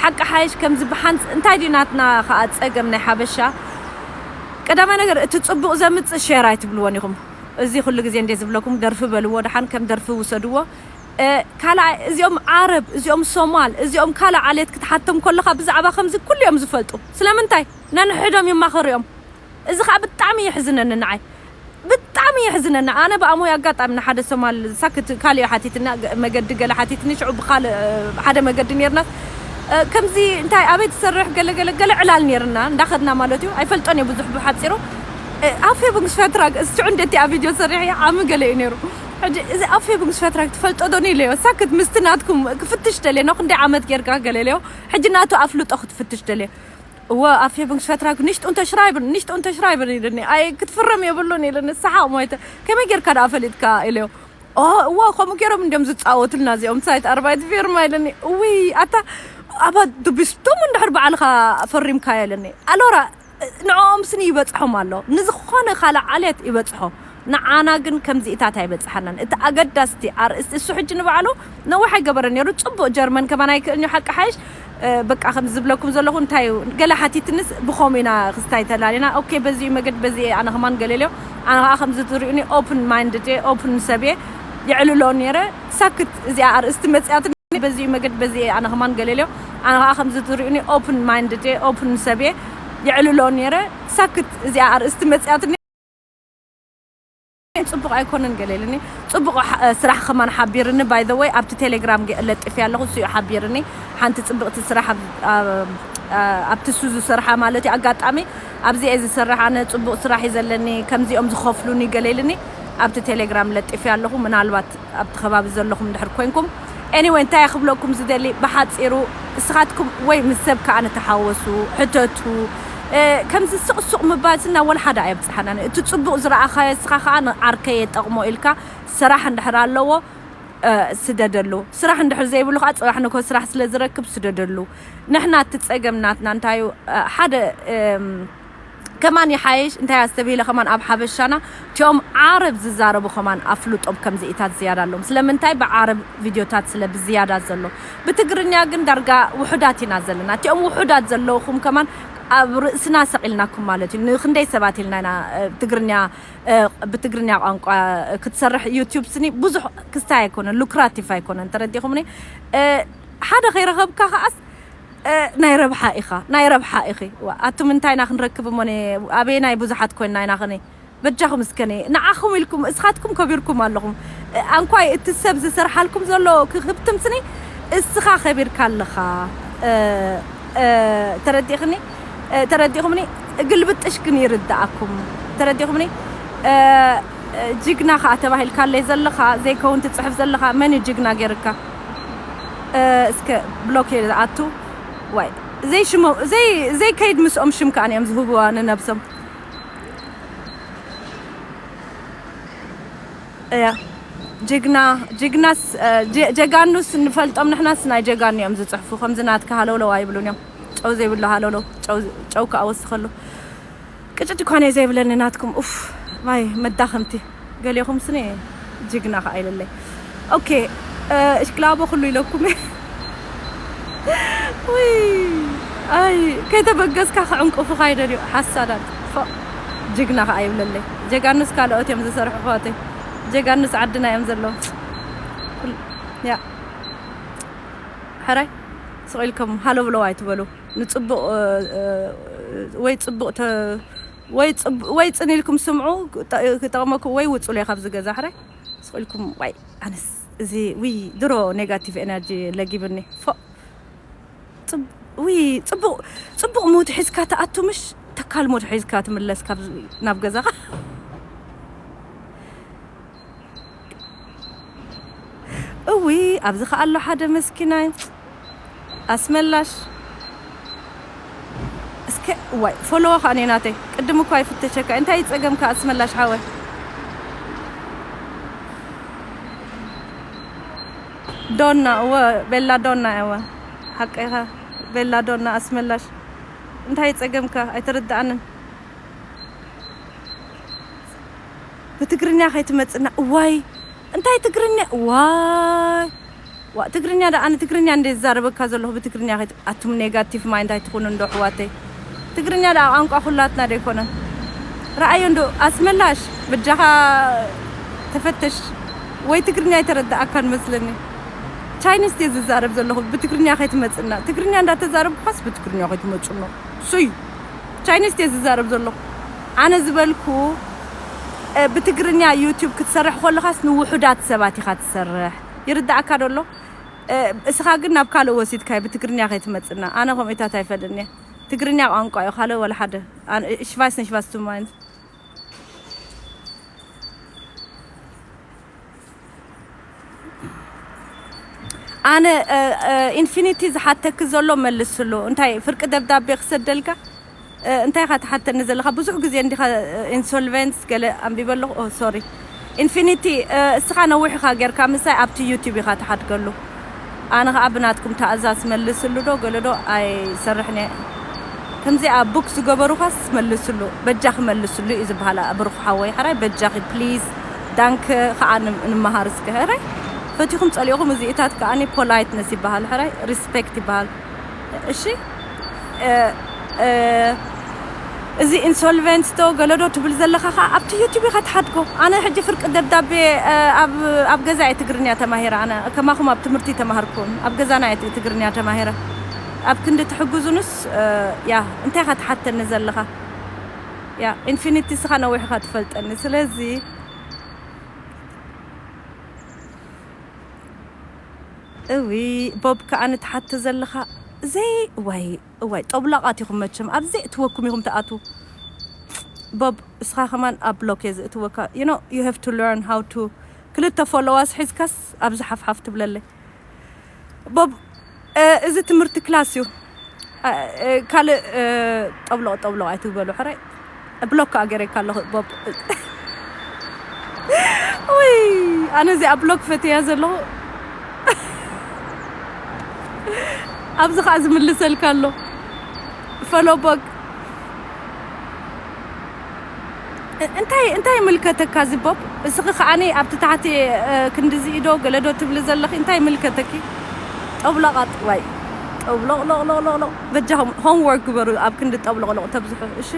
ሓቂ ሓይሽ ከምዚ ብሓንስ-፣ እንታይ ድዩ ናትና ከኣ ጸገም ናይ ሓበሻ? ቀዳማይ ነገር፣ እቲ ጽቡቕ ዘምጽእ ሼር ኣይትብልዎን ኢኹም። እዚ ኩሉ ግዜ እንደ ዝብለኩም፣ ደርፊ በልዎ፣ ደሓን ከም ደርፊ ውሰድዎ። እ፣ ካልኣይ፣ እዚኦም ዓረብ፣ እዚኦም ሶማል፣ እዚኦም ካልእ ዓሌት ክትሓቶም ከለኻ ብዛዕባ ከምዚ ኩሉ እዮም ዝፈልጡ። ስለምንታይ? ነንሕዶም ይማኸሩ እዮም። እዚ ኸኣ ብጣዕሚ የሕዝነኒ ንዓይ። ብጣዕሚ ሕዝነና። ኣነ ብኣሞ ኣጋጣሚ ንሓደ ሶማል ሳክት ካልእ ሓቲትና፣ ገ-፣ መገዲ ገለ ሓቲትኒ፣ ሽዑ ብኻልእ፣ እ፣ ሓደ መገዲ ኔርና። እ፣ ከምዚ እንታይ ኣበይ ትሰርሕ ገለ ገለ ገለ ዕላል ኔርና፣ እንዳኸድና ማለት እዩ። ኣይፈልጦን እየ ብዙሕ ብሓጺሩ። እ፣ ኣፌ ብንግስ ፈትራግ፣ እሱ ሽዑ እንደቲ ኣብ ቪድዮ ሰሪሕ እያ፣ ዓሚ ገለ እዩ ኔሩ። ሕጂ እዚ ኣፌ ብንግስ ፈትራግ ትፈልጦ ዶ ኢለዮ። ሳክት ምስቲ ናትኩም ክፍትሽ ደልየ፣ ነው ክንደይ ዓመት ጌርካ ገለ ኢለዮ። ሕጂ ናቱ ኣፍልጦ ክትፍትሽ ደልየ። እወ፣ ኣፌ ብንግስ ፈትራግ፣ ኒሽጥ ኡንተ ሽራይብን፣ ኒሽጥ ኡንተ ሽራይብን ኢለኒ። ኣይ፣ ክትፍረም የብሉን ኢለኒ። ሰሓቕ ሞይተ። ከመይ ጌርካ ደኣ ፈሊጥካ ኢለዮ። ኦ፣ እወ፣ ከምኡ ገይሮም እንዲዮም ዝጻወቱልና እዚኦም፣ ሳይት ኣርባይት ፊርማ ኢለኒ። እውይ፣ ኣታ፣ ኣባ ዱቢስቶም እንድሕር ባዕልኻ ፈሪምካዮ ኢለኒ። ኣሎራ፣ ንዕኦም ስኒ ይበጽሖም ኣሎ። ንዝኾነ ካልእ ዓሌት ይበጽሖ። ንዓና ግን ከምዚኢታት ኣይበጽሓናን። እቲ ኣገዳስቲ ኣርእስቲ እሱ ሕጂ ንባዕሉ ነዊሕ ኣይገበረን ነይሩ። ጽቡቕ ጀርመን ከማን ኣይክእልን እዩ፣ ሓቂ ሓይሽ። እ፣ በቃ ከምዚ ዝብለኩም ዘለኹ እንታይ እዩ፣ ገለ ሓቲትንስ ብኸምኡ ኢና ክስታይ ተላሊና። ኦኬ፣ በዚ እዩ መገድ፣ በዚ እየ ኣነ ከማን ገለ ኢለዮ። ኣነ ኸኣ ከምዚ ትርእዩኒ ኦፕን ማይንድድ እየ፣ ኦፕን ሰብ እየ። የዕልሎ ነይረ። ሳክት እዚኣ ኣርእስቲ መጽያትኒ፣ በዚ እዩ መገድ፣ በዚ እየ ኣነ ከማን ገለ ኢለዮ። ኣነ ኸኣ ከምዚ ትርእዩኒ ኦፕን ማይንድድ እየ፣ ኦፕን ሰብ እየ። የዕልሎ ነይረ። ሳክት እዚኣ ኣርእስቲ መጽያትኒ። ጽቡቕ ኣይኮነን ገለ ኢልኒ። ጽቡቕ ሓ-፣ ስራሕ ከማን ሓቢርኒ፣ by the way፣ ኣብቲ ቴሌግራም ገ-፣ ለጢፈያ ኣለኹ፣ እሱ እዩ ሓቢርኒ። ሓንቲ ጽብቕቲ ስራሕ ኣብ-፣ ኣብ-፣ ኣብቲ እሱ ዝሰርሓ ማለት እዩ። ኣጋጣሚ ኣብዚ እየ ዝሰርሕ ኣነ፣ ጽቡቕ ስራሕ እዩ ዘለኒ፣ ከምዚኦም ዝኸፍሉኒ ገለ ኢልኒ። ኣብቲ ቴሌግራም ለጢፈያ ኣለኹ፣ ምናልባት ኣብቲ ከባቢ ዘለኹም እንድሕር ኮንኩም። ኤኒወይ፣ እንታይ እየ ክብለኩም ዝደሊ፣ ብሓጺሩ እስኻትኩም ወይ ምስ ሰብ ከኣ ንተሓወሱ፣ ሕተቱ። እ፣ ከምዚ ስቕ ሱቕ ምባል ስና ወላ ሓደ ኣየብጽሓናን። እቲ ጽቡቕ ዝረኣኻዮ እስኻ ከኣ ንዓርከይ የጠቕሞ ኢልካ ስራሕ እንድሕር ኣለዎ፣ እ፣ ስደደሉ። ስራሕ እንድሕር ዘይብሉ ከኣ ጽባሕ ንግሆ ስራሕ ስለ ዝረክብ ስደደሉ። ንሕና እቲ ጸገም ናትና እንታይ እዩ? እ፣ ሓደ፣ እም፣ ከማን ይሓይሽ፣ እንታይ ኣስተብሂለ ከማን ኣብ ሓበሻና፣ እቲኦም ዓረብ ዝዛረቡ ከማን ኣፍልጦም ከምዚኢታት ዝያዳ ኣለዎም። ስለምንታይ? ብዓረብ ቪድዮታት ስለ ብዝያዳ ዘሎ። ብትግርኛ ግን ዳርጋ ውሑዳት ኢና ዘለና። እቲኦም ውሑዳት ዘለውኹም ከማን ኣብ ርእስና ሰቒልናኩም ማለት እዩ። ንክንደይ ሰባት ኢልና ኢና፣ እ፣ ትግርኛ፣ እ፣ ብትግርኛ ቋንቋ ክትሰርሕ ዩቲዩብ ስኒ ብዙሕ ክስታይ ኣይኮነን፣ ሉክራቲቭ ኣይኮነን። ተረዲኹምኒ? እ፣ ሓደ ከይረኸብካ ከኣስ፣ እ፣ ናይ ረብሓ ኢኻ፣ ናይ ረብሓ ኢኺ። ዋ፣ ኣቱም እንታይ ኢና ክንረክብ እሞ፣ ነ-፣ ኣበየናይ ብዙሓት ኮይንና ኢና ኸነ? በጃኹም እስከ ነ-፣ ንዓኹም ኢልኩም፣ እስኻትኩም ከቢርኩም ኣለኹም። እ፣ ኣንኳይ እቲ ሰብ ዝሰርሓልኩም ዘሎ ክህብትም ስኒ፣ እስኻ ከቢርካ ኣለኻ። እ፣ እ፣ ተረዲእኽኒ? እ፣ ተረዲእኹምኒ? ግልብጥሽ ግን ይርድኣኩም። ተረዲእኹምኒ? እ፣ እ፣ ጅግና ኸኣ ተባሂልካለይ ዘለኻ፣ ዘይከውን ትጽሕፍ ዘለኻ፣ መን እዩ ጅግና ገይርካ? እ፣ እስከ ብሎክ እየ ዝኣቱ። ዋይ፣ ዘይሽሞ-፣ ዘይ-፣ ዘይከይድ ምስኦም ሽም ከኣ እዮም ዝህብዋ ንነብሶም። እያ። ጅግና፣ ጅግናስ፣ እ፣ ጀ-፣ ጀጋኑስ ንፈልጦም ንሕናስ ናይ ጀጋኑ እዮም ዝጽሕፉ። ከምዚ ናትካ ሃለውለው ኣይብሉን እዮም። ጨው ዘይብሉ ሃለውለው፣ ጨው፣ ጨው ከኣ ወስኸሉ። ቅጭጭ እኳ እየ ዘይብለኒ ናትኩም። ኡፍ፣ ማይ መዳኸምቲ። ገሊኹም ስኒ ጅግና ከኣ ኢለለይ። ኦኬ፣ እ፣ እሽክላቦ ኩሉ ኢለኩም። ውይ፣ ኣይ፣ ከይተበገስካ ክዕንቅፉኻ ይደልዩ፣ ሓሳዳት። ፎእ፣ ጅግና ከኣ ይብለለይ። ጀጋኑስ ካልኦት እዮም ዝሰርሑ፣ ኣሕዋተይ። ጀጋኑስ ዓድና እዮም ዘለዉ። ኩል-፣ ያ። ሕራይ፣ ስቕ ኢልኩም ሃሎ ብለው ኣይትበሉ። ንጽቡቕ፣ እ፣ እ፣ ወይ ጽቡቕ ተ-፣ ወይ ጽብ-፣ ወይ ጽን ኢልኩም ስምዑ፣ ክጠ-፣ ክጠቕመኩም፣ ወይ ውጹለይ ካብዚ ገዛ። ሕራይ፣ ስቕ ኢልኩም፣ ዋይ፣ ኣነስ እዚ፣ ውይ፣ ድሮ ኔጋቲቭ ኤነርጂ ለጊብኒ። ፎእ። ጽብ-፣ ውይ፣ ጽቡቕ፣ ጽቡቕ ሙድ ሒዝካ ትኣቱ፣ ምሽ ተካል ሙድ ሒዝካ ትምለስ ካብ፣ ናብ ገዛኻ። እውይ፣ ኣብዚ ኸኣ ኣሎ ሓደ መስኪናይ ኣስመላሽ። እስከ፣ ዋይ፣ ፎሎዎ ኸኣ እኔ ናተይ። ቅድም እኳ ይፍተሸካ። እንታይ ጸገምካ ኣስመላሽ ሓወይ? ዶና፣ እወ፣ ቤላ ዶና፣ እወ። ሓቀኻ፣ ቤላ ዶና ኣስመላሽ። እንታይ ጸገምካ? ኣይተረድኣንን። ብትግርኛ ከይትመጽና። እዋይ፣ እንታይ ትግርኛ? እዋይ። ዋ፣ ትግርኛ ደኣ፣ ኣነ ትግርኛ እንደ ዝዛረበካ ዘለኹ ብትግርኛ ከይት-፣ ኣቱም ኔጋቲቭ ማይንድ ኣይትኹኑ እንዶ ኣሕዋተይ። ትግርኛ ደኣ ቋንቋ ኩላትና ዶ ኣይኮነን? ረኣዮ እንዶ ኣስመላሽ፣ በጃኻ ተፈተሽ። ወይ ትግርኛ ኣይተረድኣካን መስለኒ። ቻይኒዝ እየ ዝዛረብ ዘለኹ፣ ብትግርኛ ከይትመጽና። ትግርኛ እንዳተዛረብኩኻስ ብትግርኛ ከይትመጽና። ሱይ። ቻይኒዝ እየ ዝዛረብ ዘለኹ። ኣነ ዝበልኩ እ፣ ብትግርኛ ዩቲዩብ ክትሰርሕ ከለኻስ ንውሑዳት ሰባት ኢኻ ትሰርሕ። ይርዳእካ ዶ ኣሎ? እ፣ እስኻ ግን ናብ ካልእ ወሲድካዮ፣ ብትግርኛ ከይትመጽና። ኣነ ከምኡታት ኣይፈልጥን እየ። ትግርኛ ቋንቋ እዩ፣ ካልእ ወላ ሓደ። ኣነ፣ ich weiß nicht, was du meinst. ኣነ፣ እ፣ እ፣ ኢንፊኒቲ ዝሓተኪ ዘሎ መልስሉ። እንታይ ፍርቂ ደብዳቤ ክሰደልካ? እ፣ እንታይ ኢኻ ትሓተኒ ዘለኻ? ብዙሕ ግዜ እንዲኻ፣ እ፣ ኢንሶልቨንስ ገለ ኣንቢበ ኣለኹ። ኦ፣ ሶሪ። ኢንፊኒቲ፣ እ፣ እስኻ ነዊሕ ኢኻ ጌርካ ምሳይ፣ ኣብቲ ዩቲዩብ ኢኻ ትሓድገሉ። ኣነ ኸኣ ብናትኩም ተኣዛዝ መልስሉ ዶ ገለ ዶ ኣይሰርሕን እየ። ከምዚኣ ቡክ ዝገበሩኻስ መልስሉ፣ በጃኺ መልስሉ እዩ ዝበሃል። ብሩኽ ሓወይ፣ ሕራይ በጃኺ ፕሊዝ፣ ዳንክ ኸኣ ን-፣ ንምሃር እስከ። ሕራይ ፈቲኹም ጸሊእኹም፣ እዚኢታት ከኣ ፖላይትነስ ይበሃል፣ ሕራይ ሪስፔክት ይበሃል። እሺ፣ እ፣ እ፣ እዚ ኢንሶልቨንት ዶ ገለ ዶ ትብል ዘለኻ ኸኣ ኣብቲ ዩቲዩብ ኢኻ ትሓድጎ። ኣነ ሕጂ ፍርቂ ደብዳቤ፣ እ፣ ኣብ፣ ኣብ ገዛ እየ ትግርኛ ተማሂረ። ኣነ ከማኹም ኣብ ትምህርቲ ተማሃርኩን፣ ኣብ ገዛና እየ ትግርኛ ተማሂረ። ኣብ ክንዲ ትሕግዙንስ፣ እ፣ ያ፣ እንታይ ኢኻ ትሓተኒ ዘለኻ? ያ፣ ኢንፊኒቲ፣ እስኻ ነዊሕ ኢኻ ትፈልጠኒ። ስለዚ፣ እዊ፣ ቦብ ከኣ ንትሓቶ ዘለኻ ዘይ-፣ እዋይ፣ እዋይ፣ ጠብላቓት ኢኹም መቸም። ኣብ ዘእትወኩም ኢኹም ትኣትዉ። ቦብ፣ እስኻ ከማን ኣብ ብሎክ እየ ዘእትወካ። You know, you have to learn how to፣ ክልተ ፎሎዋስ ሒዝካስ ኣብዚ ሓፍሓፍ ትብለለይ። ቦብ፣ እ፣ እዚ ትምህርቲ ክላስ እዩ። እ፣ እ፣ ካልእ፣ እ፣ ጠብሎቕ፣ ጠብሎቕ ኣይትግበሉ፣ ሕራይ። ብሎክ ከኣ ገይረካ ኣለኹ፣ ቦብ። ውይ፣ ኣነ እዚኣ ብሎክ ፈትያ ዘለኹ። ኣብዚ ኸኣ ዝምልሰልካ ኣሎ። ፎሎ ቦክ። እ-፣ እንታይ፣ እንታይ ይምልከተካ እዚ ቦብ? እስኺ ከኣኒ ኣብቲ ታሕቲ፣ እ፣ ክንድዚ ኢዶ ገለ ዶ ትብሊ ዘለኺ? እንታይ ይምልከተኪ? ጠብሎቓጥ፣ ዋይ። ጠብሎቕ፣ ሎቕ፣ ሎቕ፣ ሎቕ፣ ሎቕ። በጃኹም ሆምወርክ ግበሩ፣ ኣብ ክንዲ ጠብሎቕ፣ ሎቕ ተብዝሑ፣ እሺ?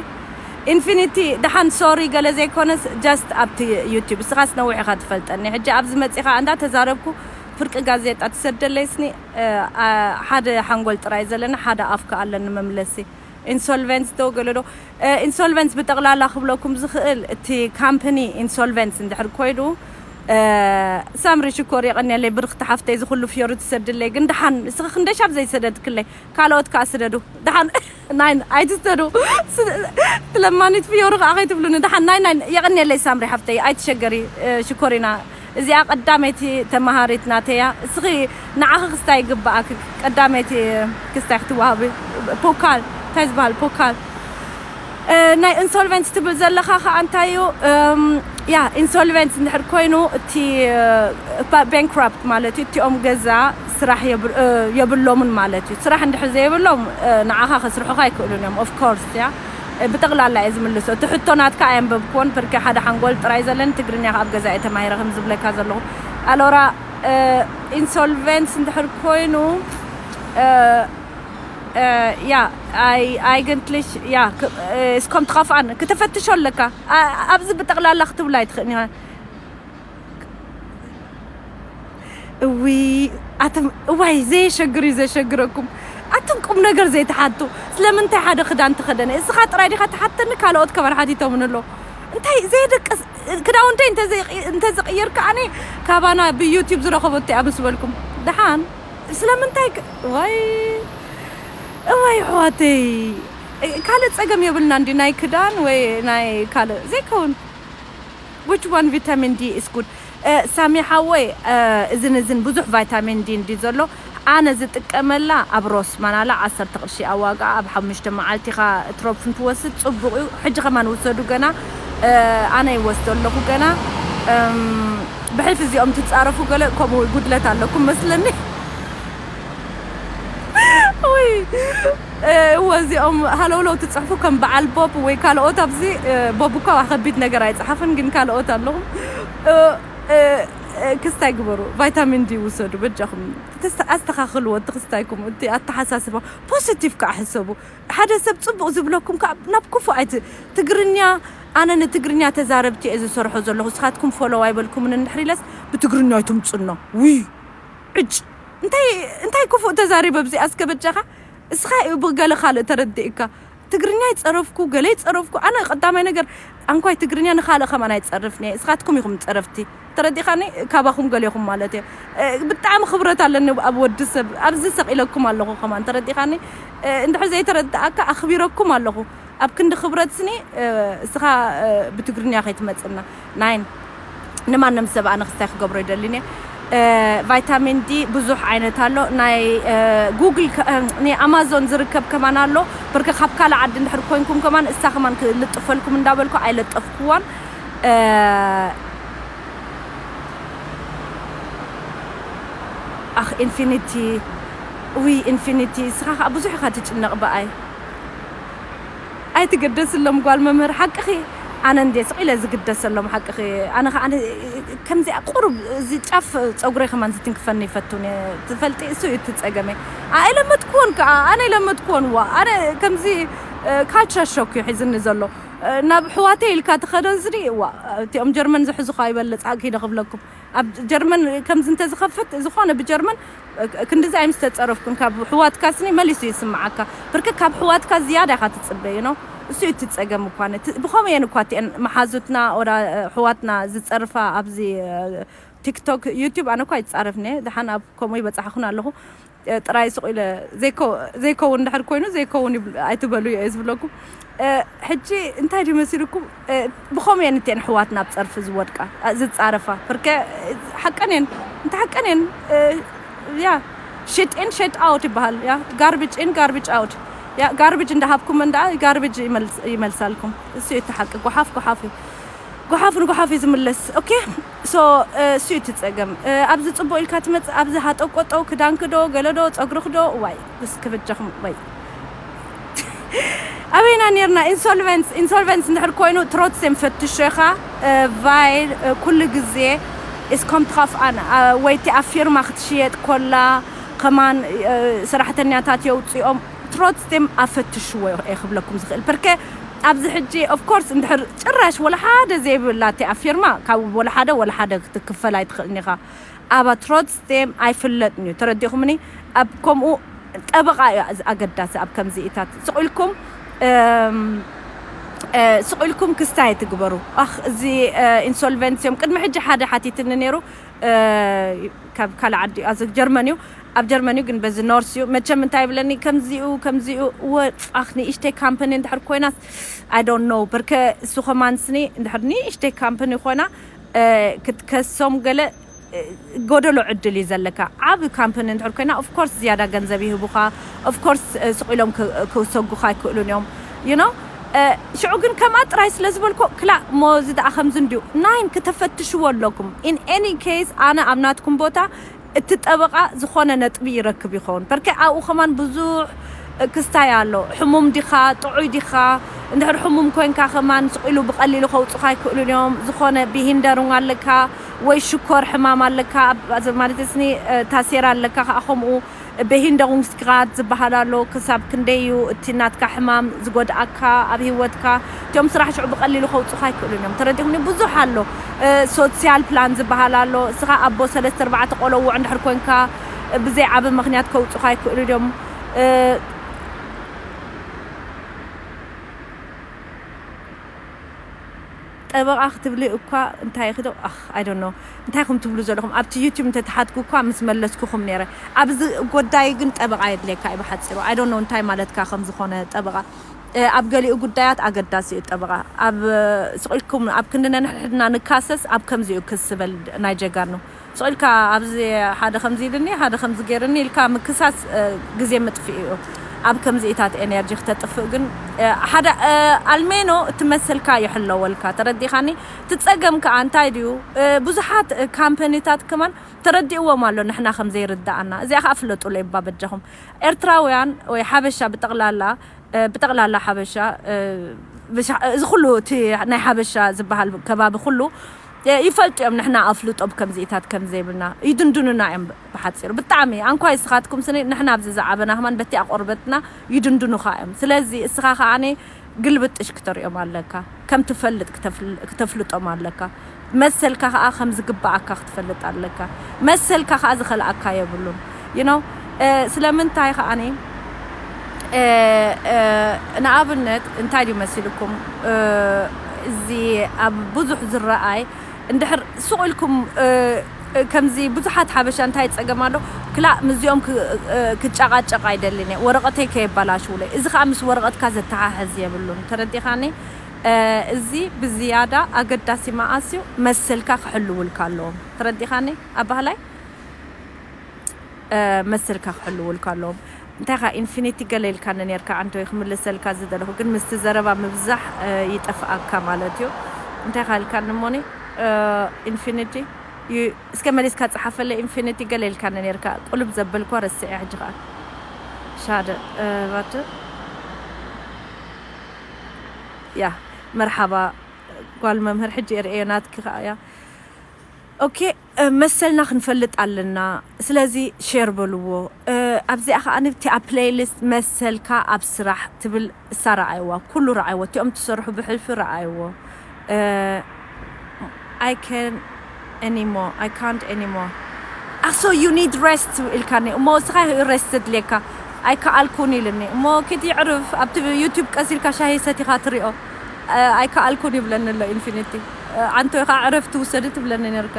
ኢንፊኒቲ፣ ደሓን ሶሪ ገለ ዘይኮነስ፣ ጀስት ኣብቲ ዩቲዩብ። እስኻስ ነዊሕ ኢኻ ትፈልጠኒ። ሕጂ ኣብዚ መጺኻ እንዳተዛረብኩ ፍርቂ ጋዜጣ ትሰደለይስኒ፣ እ፣ ኣ፣ ሓደ ሓንጎል ጥራይ ዘለና፣ ሓደ ኣፍ ከኣ ኣለኒ መምለሲ። ኢንሶልቨንስ ዶ ገለ ዶ? እ፣ ኢንሶልቨንስ ብጠቕላላ ክብለኩም ዝኽእል፣ እቲ ካምፕኒ ኢንሶልቨንስ እንድሕር ኮይኑ፣ እ፣ ሳምሪ ሽኮር የቐንየለይ፣ ብርኽቲ ሓፍተይ፣ እዚ ኩሉ ፍዮሪ ትሰድለይ። ግን ደሓን፣ እስኺ ክንደይ ሻብ ዘይሰደድክለይ፣ ካልኦት ከኣ ስደዱ። ደሓን፣ ናይን፣ ኣይትስደዱ። ስ-፣ ትለማኒት ፍዮሪ ከኣ ከይትብሉኒ። ደሓን፣ ናይን፣ ናይን፣ የቐንየለይ ሳምሪ ሓፍተይ፣ ኣይትሸገሪ፣ እ፣ ሽኮሪና። እዚኣ ቀዳመይቲ ተመሃሪት ናተያ። እስኺ ንዓኺ ክስታይ ይግብኣኪ፣ ቀዳመይቲ ክስታይ ክትወሃቢ። ፖካል፣ እንታይ ዝበሃል ፖካል? እ፣ ናይ ኢንሶልቨንስ ትብል ዘለኻ ኸኣ እንታይ እዩ? እም፣ ያ፣ ኢንሶልቨንስ እንድሕር ኮይኑ፣ እቲ፣ እ፣ ባ-፣ ባንክራፕት ማለት እዩ። እቲኦም ገዛ ስራሕ የብ-፣ እ፣ የብሎምን ማለት እዩ። ስራሕ እንድሕር ዘይብሎም፣ እ፣ ንዓኻ ከስርሑኻ ኣይክእሉን እዮም፣ ኦፍ ኮርስ፣ ያ። እ፣ ብጠቕላላ እየ ዝምልሶ። እቲ ሕቶ ናትካ ኣየንበብክዎን፣ ብርኪ ሓደ ሓንጎል ጥራይ ዘለኒ፣ ትግርኛ ከኣ ኣብ ገዛ እየ ተማሂረ ከም ዝብለካ ዘለኹ። ኣሎራ፣ እ፣ ኢንሶልቨንስ እንድሕር ኮይኑ፣ እ፣ እ፣ ያ፣ ኣይ-፣ ኣይገንትልሽ፣ ያ፣ ክ-፣ እ፣ እስኮም ትኸፍኣን፣ ክተፈትሾ ኣለካ። ኣ-፣ ኣብዚ ብጠቕላላ ክትብላ ኣይትኽእልን ኢኻ። እዊ፣ ኣቶም፣ እዋይ፣ ዘየሸግር እዩ ዘሸግረኩም። ኣቶም ቁም ነገር ዘይትሓቱ። ስለምንታይ ሓደ ክዳን ተኸደነ? እስኻ ጥራይ ዲኻ ትሓተኒ? ካልኦት ከማን ሓቲቶምን ኣሎ። እንታይ ዘየደቅስ ክዳውንተይ እንተ ዘይ-፣ እንተ ዝቕይር ከኣኒ ካባና ብዩቲዩብ ዝረኸበቶ እያ ምስ በልኩም። ደሓን፣ ስለምንታይ ከ-፣ ዋይ፣ እዋይ፣ ኣሕዋተይ፣ ካልእ ጸገም የብልና እንዲ ናይ ክዳን ወይ ናይ ካልእ ዘይከውን። Which one vitamin D is good? እ፣ ሳሚ ሓወይ፣ እ፣ እዝን እዝን ብዙሕ ቫይታሚን ዲ እንዲ ዘሎ፣ ኣነ ዝጥቀመላ ኣብ ሮስ ማናላ ዓሰርተ ቅርሺ ኣብ ዋጋ ኣብ ሓሙሽተ መዓልቲ ኢኻ ትሮፕን ትወስድ፣ ጽቡቕ እዩ። ሕጂ ከማን ውሰዱ ገና፣ እ፣ ኣነ ይወስዶ ኣለኹ ገና። እም፣ ብሕልፊ እዚኦም ትጻረፉ ገለ ከምኡ ጉድለት ኣለኩም መስለኒ። ውይ፣ እ፣ እወ፣ እዚኦም ሃለውለው ትጽሕፉ ከም በዓል ቦብ ወይ ካልኦት ኣብዚ፣ እ፣ ቦብ እኳ ከቢድ ነገር ኣይጽሓፍን፣ ግን ካልኦት ኣለኹም። እ፣ እ፣ እ፣ ክስታይ ግበሩ፣ ቫይታሚን ዲ ውሰዱ፣ በጃኹም ተስተ-፣ ኣስተኻኽልዎ እቲ ክስታይኩም፣ እቲ ኣተሓሳስባ ፖዚቲቭ ከዓ ሕሰቡ። ሓደ ሰብ ጽቡቕ ዝብለኩም ከዓ ናብ ክፉእ ኣይት-፣ ትግርኛ፣ ኣነ ንትግርኛ ተዛረብቲ እየ ዝሰርሖ ዘለኹ፣ ንስኻትኩም ፎሎው ኣይበልኩምን እንድሕር ኢለስ ብትግርኛ ኣይትምጽና። ውይ፣ ዕጭ። እንታይ፣ እንታይ ክፉእ ተዛሪበ ኣብዚኣ እስከ በጃኻ? እስኻ እዩ ብገለ ካልእ ተረዲእካ። ትግርኛ ይጸረፍኩ፣ ገለ ይጸረፍኩ። ኣነ ቀዳማይ ነገር ኣንኳይ ትግርኛ ንኻልእ ከማን ኣይጸርፍን እየ። እስኻትኩም ኢኹም ጸረፍቲ። ተረዲኻኒ? ካባኹም ገሌኹም ማለት እየ። እ፣ ብጣዕሚ ክብረት ኣለኒ ኣብ ወዲ ሰብ። ኣብዚ ሰቒለኩም ኣለኹ ከማን። ተረዲኻኒ? እ፣ እንድሕር ዘይተረድኣካ ኣኽቢረኩም ኣለኹ። ኣብ ክንዲ ክብረት ስኒ፣ እ፣ እስኻ፣ እ፣ ብትግርኛ ከይትመጽና። ናይን ንማንም ሰብ ኣነ ክስታይ ክገብሮ ይደልን እየ። እ፣ ቫይታሚን ዲ ብዙሕ ዓይነት ኣሎ። ናይ፣ እ፣ ጉግል ከ-፣ እ፣ ናይ ኣማዞን ዝርከብ ከማን ኣሎ። ብርክ ካብ ካልእ ዓዲ እንድሕር ኮይንኩም ከማን እሳ ከማን ክልጥፈልኩም እንዳበልኩ ኣይለጠፍኩዋን። እ፣ ኣኽ ኢንፊኒቲ፣ ውይ ኢንፊኒቲ፣ እስኻ ኸዓ ብዙሕ ኢኻ ትጭነቕ ብኣይ። ኣይትገደስሎም ጓል መምህር፣ ሓቅኺ። ኣነ እንዴ ስቕ ኢለ ዝግደሰሎም ሓቅኺ። ኣነ ኸዓ ኣነ ከምዚኣ ቁሩብ እዚ ጫፍ ጸጉረይ ከማን ዝትንክፈኒ ይፈቱን እየ። ትፈልጢ፣ እሱ እዩ እቲ ጸገመይ። ኣይለመድኩዎን ከኣ፣ ኣነ ኣይለመድኩዎን። ዋ፣ ኣነ ከምዚ፣ እ፣ ካልቸር ሾክ እዩ ሒዝኒ ዘሎ። እ፣ ናብ ኣሕዋተይ ኢልካ ትኸዶ ዝሪ፣ ዋ፣ እቲኦም ጀርመን ዝሕዙኻ ይበልጽ፣ ሓቂ ዶ ክብለኩም። ኣብ ጀርመን ከምዚ እንተዝኸፍት፣ ዝኾነ ብጀርመን፣ እ፣ ክንድዚ ኣይምስ ተጸረፍኩን። ካብ ኣሕዋትካ ስኒ መሊሱ ይስምዓካ። ብርክ ካብ ኣሕዋትካ ዝያዳ ኢኻ ትጽበ፣ you know። እሱ እዩ እቲ ጸገም እኳ። ነቲ፣ ብኸመየን እኳ እቲአን መሓዙትና፣ ወላ፣ እ፣ ኣሕዋትና ዝጸርፋ ኣብዚ፣ እ፣ ቲክቶክ፣ ዩቱብ ኣነ እኳ ይጻረፍኒ። ደሓን ኣብ ከምኡ ይበጻሕኹን ኣለኹ። እ፣ ጥራይ ስቕ ኢለ ዘይኮ-፣ ዘይከውን እንድሕር ኮይኑ ዘይከውን ይብል-፣ ኣይትበሉ እየ ዝብለኩም። እ፣ ሕጂ እንታይ ድዩ መሲልኩም? እ፣ ብኸምኡ እየን እተን ኣሕዋትና ኣብ ጸርፊ ዝወድቃ፣ እ፣ ዝጻረፋ። ብርክ፣ እ፣ ሓቀን እየን፣ እንተ ሓቀን እየን፣ እ፣ ያ፣ shit in, shit out ይበሃል። ያ፣ ጋርብጅ ኢን፣ ጋርብጅ ኣውት። ያ፣ ጋርብጅ እንዳሃብኩም እንዳ ጋርብጅ ይመልስ-፣ ይመልሳልኩም። እሱ እዩ እቲ ሓቂ። ጓሓፍ ጓሓፍ እዩ። ጓሓፍ ንጓሓፍ እዩ ዝምለስ። ኦኬ፣ ሶ፣ እ፣ እሱ እዩ እቲ ጸገም። እ፣ ኣብዚ ጽቡቕ ኢልካ ትመጽእ፣ ኣብዚ ሃጠቆጠው፣ ክዳንኪ ዶ፣ ገለ ዶ፣ ጸጉርኺ ዶ፣ ዋይ፣ እስኪ በጃኹም፣ ዋይ። ኣበይና ኔርና? ኢንሶልቨንስ፣ ኢንሶልቨንስ እንድሕር ኮይኑ፣ ትሮትስዴም ፈትሾ ኢኻ። እ፣ ቫይል፣ እ፣ ኩሉ ግዜ ኢስ ኮምት ካፍ ኣን፣ እ፣ ወይ እቲ ኣብ ፊርማ ክትሽየጥ ኮላ፣ ከማን፣ እ፣ ሰራሕተኛታት የውፅኦም፣ ትሮትስዴም ኣፈትሽዎ እየ ክብለኩም ዝኽእል። ፐርከ ኣብዚ ሕጂ፣ ኦፍ ኮርስ፣ እንድሕር ጭራሽ ወላ ሓደ ዘይብላ እቲ ኣብ ፊርማ፣ ካብ ወላ ሓደ፣ ወላ ሓደ ክትክፈል ኣይትኽእልን ኢኻ። ኣባ ትሮትስዴም ኣይፍለጥን እዩ። ተረዲእኹምኒ? ኣብ ከምኡ ጠበቓ እዩ ኣዝ-፣ ኣገዳሲ ኣብ ከምዚኢታት። ስቕ ኢልኩም፣ እም፣ እ፣ ስቕ ኢልኩም ክስታይ ኣይትግበሩ። ኣኽ፣ እዚ፣ እ፣ ኢንሶልቨንስ እዮም። ቅድሚ ሕጂ ሓደ ሓቲትኒ ነይሩ፣ እ፣ ካብ ካልእ ዓዲ፣ ኣዚ ጀርመን እዩ። ኣብ ጀርመን እዩ፣ ግን በዚ ኖርስ እዩ። መቸም እንታይ ይብለኒ፣ ከምዚኡ፣ ከምዚኡ፣ ወ-፣ ፋኽ፣ ንእሽተይ ካምፓኒ እንድሕር ኮይናስ፣ I don't know። በርከ እሱ ከማን ስኒ እንድሕር ንእሽተይ ካምፓኒ ኮይና፣ እ፣ ክትከሶም ገለ፣ እ፣ ጎደሎ ዕድል እዩ ዘለካ። ዓቢ ካምፓኒ እንድሕር ኮይና፣ ኦፍ ኮርስ ዝያዳ ገንዘብ ይህቡኻ። ኦፍ ኮርስ፣ እ፣ ስቕ ኢሎም ክ-፣ ክውሰጉኻ ኣይክእሉን እዮም። You know? እ፣ ሽዑ ግን ከምኣ ጥራይ ስለ ዝበልኮ፣ ክላእ እሞ እዚ ደኣ ከምዚ እንድዩ። ናይን ክተፈትሽዎ ኣለኩም። In any case፣ ኣነ ኣብ ናትኩም ቦታ እቲ ጠበቓ ዝኾነ ነጥቢ ይረክብ ይኸውን። በርከ ኣብኡ ከማን ብዙሕ ክስታይ ኣሎ። ሕሙም ዲኻ፣ ጥዑይ ዲኻ? እንድሕር ሕሙም ኮይንካ ከማን ስቕ ኢሉ ብቐሊሉ ከውጹኻ ኣይክእሉን እዮም። ዝኾነ ቢሂንደር እውን ኣለካ ወይ ሽኮር ሕማም ኣለካ፣ ኣብ፣ ኣብ፣ ማለት ስኒ፣ እ፣ ታሴር ኣለካ ከኣ ከምኡ። ቤሂንደሩንግስክራት ዝበሃል ኣሎ። ክሳብ ክንደይ እዩ እቲ ናትካ ሕማም ዝጎድኣካ ኣብ ህይወትካ? እቲኦም ስራሕ ሽዑ ብቐሊሉ ከውጹኻ ኣይክእሉን እዮም። ተረዲኹምኒ? ብዙሕ ኣሎ። እ፣ ሶሲያል ፕላን ዝበሃል ኣሎ። እስኻ ኣቦ ሰለስተ ኣርባዕተ ቆለውዕ እንድሕር ኮንካ፣ እ፣ ብዘይ ዓቢ ምኽንያት ከውጹኻ ኣይክእሉን እዮም። እ፣ ጠበቓ ክትብሊ እኳ እንታይ ኢኺ ዶ? ኣኽ፣ I don't know። እንታይ ኢኹም ትብሉ ዘለኹም? ኣብቲ ዩቲዩብ እንተተሓትኩ እኳ ምስ መለስኩኹም ነይረ። ኣብዚ ጉዳይ ግን ጠበቓ የድልየካ እዩ ብሓጺሩ። I don't know እንታይ ማለትካ ከም ዝኾነ ጠበቓ። እ፣ ኣብ ገሊኡ ጉዳያት ኣገዳሲ እዩ ጠበቓ። ኣብ፣ እ፣ ስቕ ኢልኩም ኣብ ክንዲ ነንሕድሕድና ንካሰስ ኣብ ከምዚ እዩ ክስ ዝበል ናይ ጀጋኑ። ስቕ ኢልካ ኣብዚ ሓደ ከምዚ ኢልኒ፣ ሓደ ከምዚ ገይርኒ ኢልካ ምክሳስ፣ እ፣ ግዜ ምጥፍኢ እዩ። ኣብ ከምዚኢታት ኤነርጂ ክተጥፍእ ግን፣ እ፣ ሓደ፣ እ፣ ኣልሜኖ እቲ መሰልካ ይሕለወልካ። ተረዲኻኒ? እቲ ጸገም ከኣ እንታይ ድዩ? እ፣ ብዙሓት፣ እ፣ ካምፓኒታት ከማን ተረዲእዎም ኣሎ ንሕና ከም ዘይርድኣና። እዚኣ ከኣ ፍለጡለይ እባ በጃኹም። ኤርትራውያን ወይ ሓበሻ ብጠቕላላ፣ እ፣ ብጠቕላላ ሓበሻ፣ እ፣ ብሻ-፣ እዚ ኩሉ እቲ ናይ ሓበሻ ዝበሃል ከባቢ ኩሉ፣ እ፣ ይፈልጡ እዮም ንሕና ኣፍልጦ ብከምዚኢታት ከም ዘይብልና። ይድንድኑና እዮም ብሓጺሩ። ብጣዕሚ ኣንኳይ እስኻትኩም ስኒ ንሕና ኣብዚ ዝዓበና ከማን በቲ ኣቆርበትና ይድንድኑኻ እዮም። ስለዚ እስኻ ከኣ ግልብጥሽ ክተርእዮም ኣለካ። ከም ትፈልጥ ክተፍል-፣ ክተፍልጦም ኣለካ። መሰልካ ከኣ ከም ዝግብኣካ ክትፈልጥ ኣለካ። መሰልካ ከኣ ዝኸልኣካ የብሉን። You know? እ፣ ስለምንታይ ከኣኒ፣ እ፣ እ፣ ንኣብነት እንታይ ድዩ መሲልኩም? እ፣ እዚ ኣብ ብዙሕ ዝረኣይ እንድሕር ሱቕ ኢልኩም፣ እ፣ እ፣ ከምዚ ብዙሓት ሓበሻ እንታይ ጸገም ኣሎ? ክላእ ምስዚኦም ክ-፣ እ፣ ክጨቓጨቕ ኣይደልን እየ። ወረቐተይ ከየባላሽውለይ። እዚ ኸኣ ምስ ወረቐትካ ዘተሓሕዝ የብሉን። ተረዲኻኒ? እ፣ እዚ ብዝያዳ ኣገዳሲ መኣስ እዩ፣ መሰልካ ክሕልውልካ ኣለዎም። ተረዲኻኒ? ኣባህላይ? እ፣ መሰልካ ክሕልውልካ ኣለዎም። እንታይ ኻ ኢንፊኒቲ ገለ ኢልካኒ ነርካ፣ ዓንተወይ ክምልሰልካ ዝደለኹ፣ ግን ምስቲ ዘረባ ምብዛሕ፣ እ፣ ይጠፍኣካ ማለት እዩ። እንታይ ኻ ኢልካኒ እሞኒ? እ፣ ኢንፊኒቲ፣ ዩ-፣ እስከ መሊስካ ጸሓፈለይ። ኢንፊኒቲ ገለ ኢልካኒ ነርካ፣ ቁልብ ዘበልኳ ረስዐ፣ ሕጂ ኸኣ ሻደ፣ እ፣ ባቱ። ያ፣ መርሓባ ጓል መምህር፣ ሕጂ እርእዮ ናትኪ ኸኣ እያ። ኦኬ፣ እ፣ መሰልና ክንፈልጥ ኣለና። ስለዚ ሼር በልዎ። እ፣ ኣብዚኣ ኸኣ ንብቲ ኣብ ፕሌይሊስት መሰልካ ኣብ ስራሕ ትብል እሳ ረኣይዋ፣ ኩሉ ረኣይዎ፣ እቲኦም ትሰርሑ ብሕልፊ ረኣይዎ። እ፣ I can anymore, I can't anymore. ኣሶ you need rest ኢልካኒ እሞ እስኻ ሬስት ድልየካ። ኣይከኣልኩን ኢልኒ እሞ ኪድ ይዕርፍ፣ ኣብቲ ዩቲዩብ ቀስ ኢልካ ሻሂ ሰቲኻ ትሪኦ። እ፣ ኣይከኣልኩን ይብለኒ ኣሎ ኢንፊኒቲ። እ፣ ዓንቶ ኢኻ ዕረፍቲ ውሰዲ ትብለኒ ነርካ።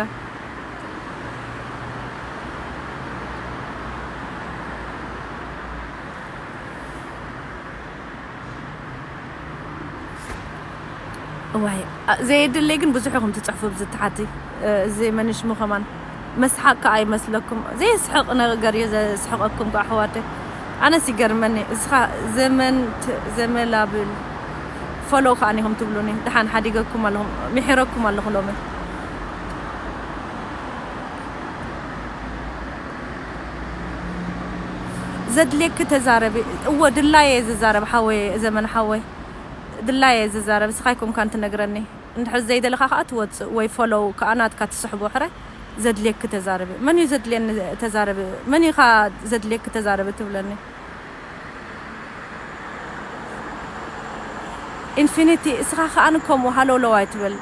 እዋይ፣ ኣ-፣ ዘየድለይ ግን ብዙሕ ኢኹም ትጽሕፉ ኣብዚ ታሕቲ። እ፣ እዚ መን ሽሙ ከማን መስሓቅ ከኣ ይመስለኩም። ዘየስሕቕ ነገር እዩ ዘስሕቐኩም ከኣ ኣሕዋተይ። ኣነስ ይገርመኒ። እስኻ ዘመን ት-፣ ዘመላብል ፎሎው ከኣ ኢኹም ትብሉኒ። ደሓን ሓዲገኩም ኣለኹም፣ ምሒረኩም ኣለኹ ሎሚ። ዘድልየኪ ተዛረቢ። እወ፣ ድላየ ዝዛረብ ሓወይ፣ ዘመን ሓወይ። ድላየ ዝዛረብ፣ እስኻ ኣይኮንካን ትነግረኒ። እንድሕር ዘይደለኻ ከኣ ትወጽእ ወይ ፎሎው ከኣ ናትካ ትስሕቦ። ሕረ ዘድልየኪ ተዛረቢ። መን እዩ ዘድልየኒ ተዛረቢ? መን ኢኻ ዘድልየኪ ተዛረቢ ትብለኒ? ኢንፊኒቲ፣ እስኻ ከኣ ንከምኡ ሃለውለው ኣይትበል።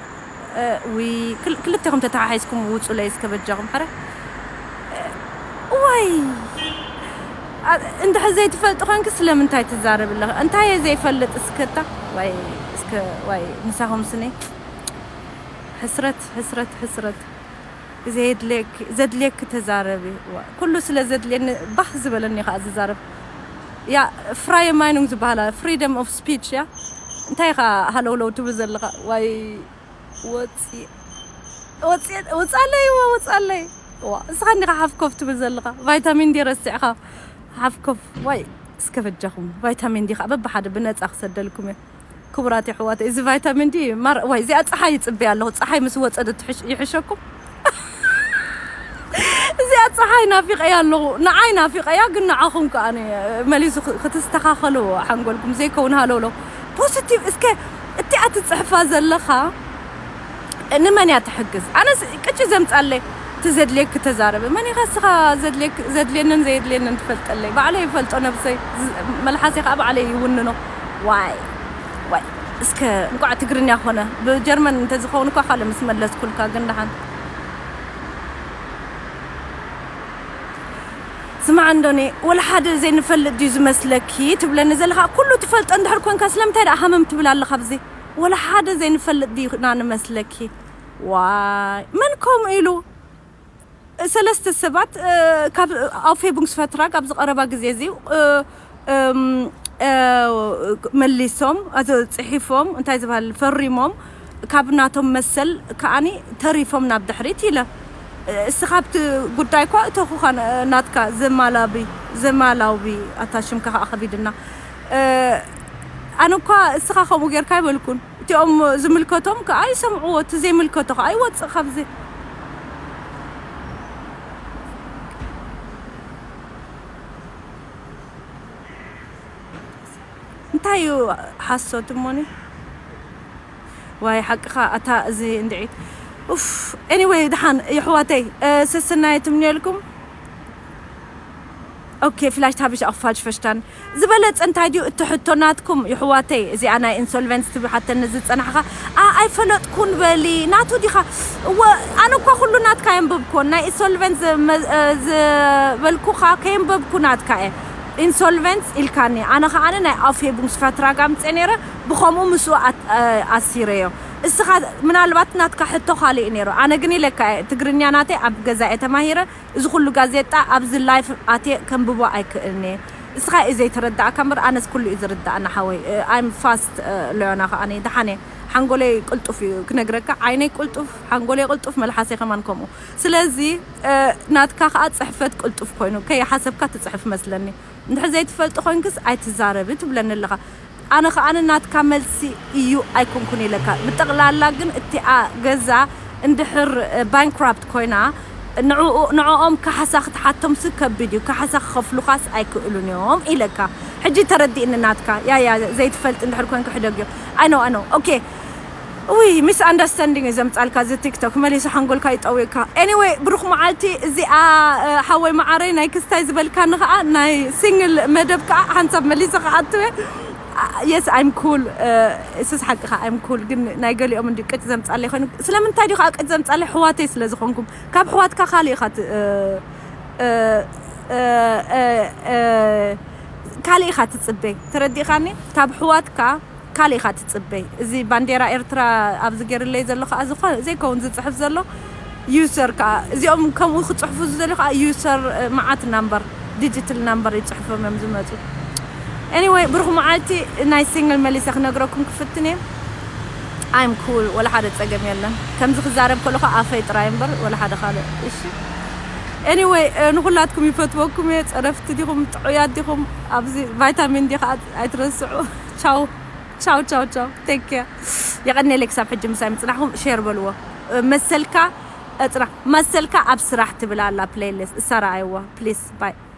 እ፣ ዊ-፣ ክል-፣ ክልቴኹም ተተሓሒዝኩም ውጹለይ እስከ በጃኹም። ሕረ፣ እ፣ ዋይ፣ ኣ-፣ እንድሕር ዘይትፈልጥ ኾንኪ ስለምንታይ ትዛረቢ ኣለኺ? እንታይ እየ ዘይፈልጥ እስከ እታ? ዋይ፣ እስከ፣ ዋይ፣ ምሳኹም ስኒ። ሕስረት፣ ሕስረት፣ ሕስረት። ዘየድልየኪ፣ ዘድልየኪ ተዛረቢ። ዋ፣ ኩሉ ስለ ዘድልየኒ ባህ ዝበለኒ ከኣ ዝዛረብ። ያ፣ ፍራየ ማይኑንግ ዝበሃላ፣ ፍሪደም ኦፍ ስፒች፣ ያ። እንታይ ኢኻ ሃለውለው ትብል ዘለኻ? ዋይ፣ ወጺ-፣ ወጺ-፣ ውጻለይ፣ ዋ፣ ውጻለይ። ዋ፣ እስኻ እንዲኻ ሓፍ ኮፍ ትብል ዘለኻ። ቫይታሚን ዲ ረሲዕኻ ሓፍ ኮፍ። ዋይ፣ እስከ በጃኹም። ቫይታሚን ዲ ኸኣ በብሓደ ብነጻ ክሰደልኩም እየ። ክቡራት የሕዋት፣ እዚ ቫይታሚን ዲ ማር-፣ ዋይ፣ እዚኣ ጸሓይ ይጽበያ ኣለኹ። ጸሓይ ምስ ወጸ ዶ ትሕሽ-፣ ይሕሸኩም? እዚኣ ጸሓይ ናፊቐያ ኣለኹ። ንዓይ ናፊቐያ፣ ግን ንዓኹም ከኣ ነ-፣ መሊሱ ክ-፣ ክትስተኻኸሉ ሓንጎልኩም ዘይከውን ሃለውለው። ፖዚቲቭ፣ እስከ እቲኣ ትጽሕፋ ዘለኻ ንመን እያ ትሕግዝ? ኣነስ ቅጭ ዘምጻለይ፣ እቲ ዘድልየኪ ተዛረበ። መን ኢኻ እስኻ ዘድልየክ-፣ ዘድልየንን ዘየድልየንን ትፈልጠለይ? ባዕለይ ይፈልጦ ነብሰይ። ዝ-፣ መልሓሰይ ከኣ ባዕለይ ይውንኖ። ዋይ፣ ዋይ። እስከ እንቋዕ ትግርኛ ኮነ። ብጀርመን እንተዝኸውን እኳ ካልእ ምስ መለስኩልካ፣ ግን ደሓን። ስማዕ እንዶኒ፣ ወላ ሓደ ዘይንፈልጥ ድዩ ዝመስለኪ ትብለኒ ዘለኻ? ኩሉ ትፈልጦ እንድሕር ኮንካ ስለምንታይ ደኣ ሃመም ትብል ኣለኻ ብዚ? ወላ ሓደ ዘይንፈልጥ ድዩና ንመስለኪ? ዋይ፣ መን ከምኡ ኢሉ? ሰለስተ ሰባት፣ እ፣ ካብ ኣውፌቡንግስ ፈትራግ ኣብዚ ቀረባ ግዜ እዚ፣ እ፣ እም፣ እ፣ መሊሶም፣ ኣቶ ጽሒፎም፣ እንታይ ዝበሃል፣ ፈሪሞም፣ ካብ ናቶም መሰል ከኣኒ ተሪፎም ናብ ድሕሪት ኢለ። እ፣ እስኻ ኣብቲ ጉዳይ እኳ እተኹኻ ን-፣ ናትካ ዘማላቢ፣ ዘማላዊ፣ ኣታ ሽምካ ከኣ ከቢድና። እ፣ ኣነ እኳ እስኻ ከምኡ ጌርካ ኣይበልኩን። እቲኦም ዝምልከቶም ከኣ ይሰምዕዎ፣ እቲ ዘይምልከቶ ከኣ ይወጽእ ካብዚ። እንታይ እዩ ሓሶት እሞኒ? ዋይ ሓቅኻ ኣታ እዚ እንድዒ። ኡፍ፣ ኤኒወይ፣ ደሓን የሕዋተይ፣ እ፣ ሰሰናየ ትምንየልኩም። ኦኬ፣ ፍላሽ ታብሽ ኣኽፋጅ ፈሽታን ዝበለጸ እንታይ ድዩ? እቲ ሕቶ ናትኩም ይሕዋተይ፣ እዚኣ ናይ ኢንሶልቨንስ ትብሓተኒ ዝጸናሕኻ፣ ኣ-፣ ኣይፈለጥኩን በሊ፣ ናቱ ዲኻ? እወ፣ ኣነ እኳ ኩሉ ናትካ የንበብኩዎን፣ ናይ ኢንሶልቨንስ ዘመ-፣ እ፣ ዝበልኩኻ ከየንበብኩ ናትካ እየ። ኢንሶልቨንስ ኢልካኒ፣ ኣነ ኸኣ ናይ ኣፌ ቡንግስ ፈትራግ ኣምጽኤ ነይረ፣ ብኸምኡ ምስኡ ኣት-፣ እ፣ ኣሲረዮ። እስኻ ምናልባት ናትካ ሕቶ ካልእ እዩ ነይሩ። ኣነ ግን ኢለካ እየ፣ ትግርኛ ናተይ ኣብ ገዛ እየ ተማሂረ። እዚ ኩሉ ጋዜጣ ኣብዚ ላይፍ ኣትየ ከንብቦ ኣይክእልን እየ። እስኻ እዩ ዘይተረዳእካ እምበር ኣነስ ኩሉ እዩ ዝርዳእና ሓወይ። I'm fast ሎዮና ከኣ ደሓነ ሓንጎለይ ቅልጡፍ እዩ ክነግረካ። ዓይነይ ቅልጡፍ፣ ሓንጎለይ ቅልጡፍ፣ መልሓሰይ ከማን ከምኡ። ስለዚ ናትካ ከኣ ጽሕፈት ቅልጡፍ ኮይኑ ከይሓሰብካ ትጽሕፍ መስለኒ። እንድሕር ዘይትፈልጢ ኮይንክስ ኣይትዛረቢ ትብለኒ ኣለኻ። ኣነ ከኣ ናትካ መልሲ እዩ ኣይኮንኩን ኢለካ። ብጠቕላላ ግን እቲኣ ገዛ እንድሕር ባንክራፕት ኮይና ንዕኡ ንዕኦም ካሕሳ ክትሓቶምስ ከቢድ እዩ። ካሕሳ ክኸፍሉኻስ ኣይክእሉን እዮም ኢለካ። ሕጂ ተረዲእኒ ናትካ። ያ ያ ዘይትፈልጥ እንድሕር ኮንክ ሕደግዮ። I know, I know. Okay. ውይ ሚስ ኣንደርስታንዲንግ እዩ ዘምጻልካ እዚ ቲክቶክ መሊሱ ሓንጎልካ ይጠውካ። Anyway ብሩኽ መዓልቲ። እዚኣ ሓወይ መዓረይ ናይ ክስታይ ዝበልካኒ ከዓ ናይ ሲንግል መደብ ከዓ ሓንሳብ መሊሰ ክኣትወ። Yes, I'm cool. እሱስ ሓቅኻ I'm cool ግን ናይ ገሊኦም እንዲ ቅጭ ዘምጻለይ ኮይኑ ስለምንታይ ዲ ከዓ ቅጭ ዘምጻለይ ሕዋተይ ስለ ዝኾንኩም ካብ ሕዋትካ ካልእ ኢኻ ካልእ ኢኻ ትጽበ። ተረዲእኻኒ? ካብ ሕዋትካ ካልእ ኢኻ ትጽበ። እዚ ባንዴራ ኤርትራ ኣብዚ ገይርለይ ዘሎ ከዓ ዝኾነ ዘይከውን ዝጽሕፍ ዘሎ ዩሰር ከዓ እዚኦም ከምኡ ክጽሕፉ ዝደልዩ ከዓ ዩሰር መዓት ናምበር ዲጂታል ናምበር ይጽሕፎም እዮም ዝመጹ። Anyway ብሩኽ መዓልቲ። ናይ ሲንግል መሊሰ ክነግረኩም ክፍትን እየ። I'm cool ወላ ሓደ ጸገም የለን። ከምዚ ክዛረብ ከለኹ ኣፈይ ጥራይ እምበር ወላ ሓደ ካልእ። እሺ Anyway ንኹላትኩም ይፈትወኩም እየ። ጸረፍቲ ዲኹም ጥዑያት ዲኹም? ኣብዚ ቫይታሚን ዲ ከዓ ኣይትረስዑ። ቻው ቻው ቻው ቻው። Take care. የቐኔለይ ክሳብ ሕጂ ምሳይ ምጽናሕኩም። ሼር በልዎ። መሰልካ እጽና መሰልካ ኣብ ስራሕ ትብል ኣላ ፕሌይሊስት እሳ ረኣይዋ please. Bye.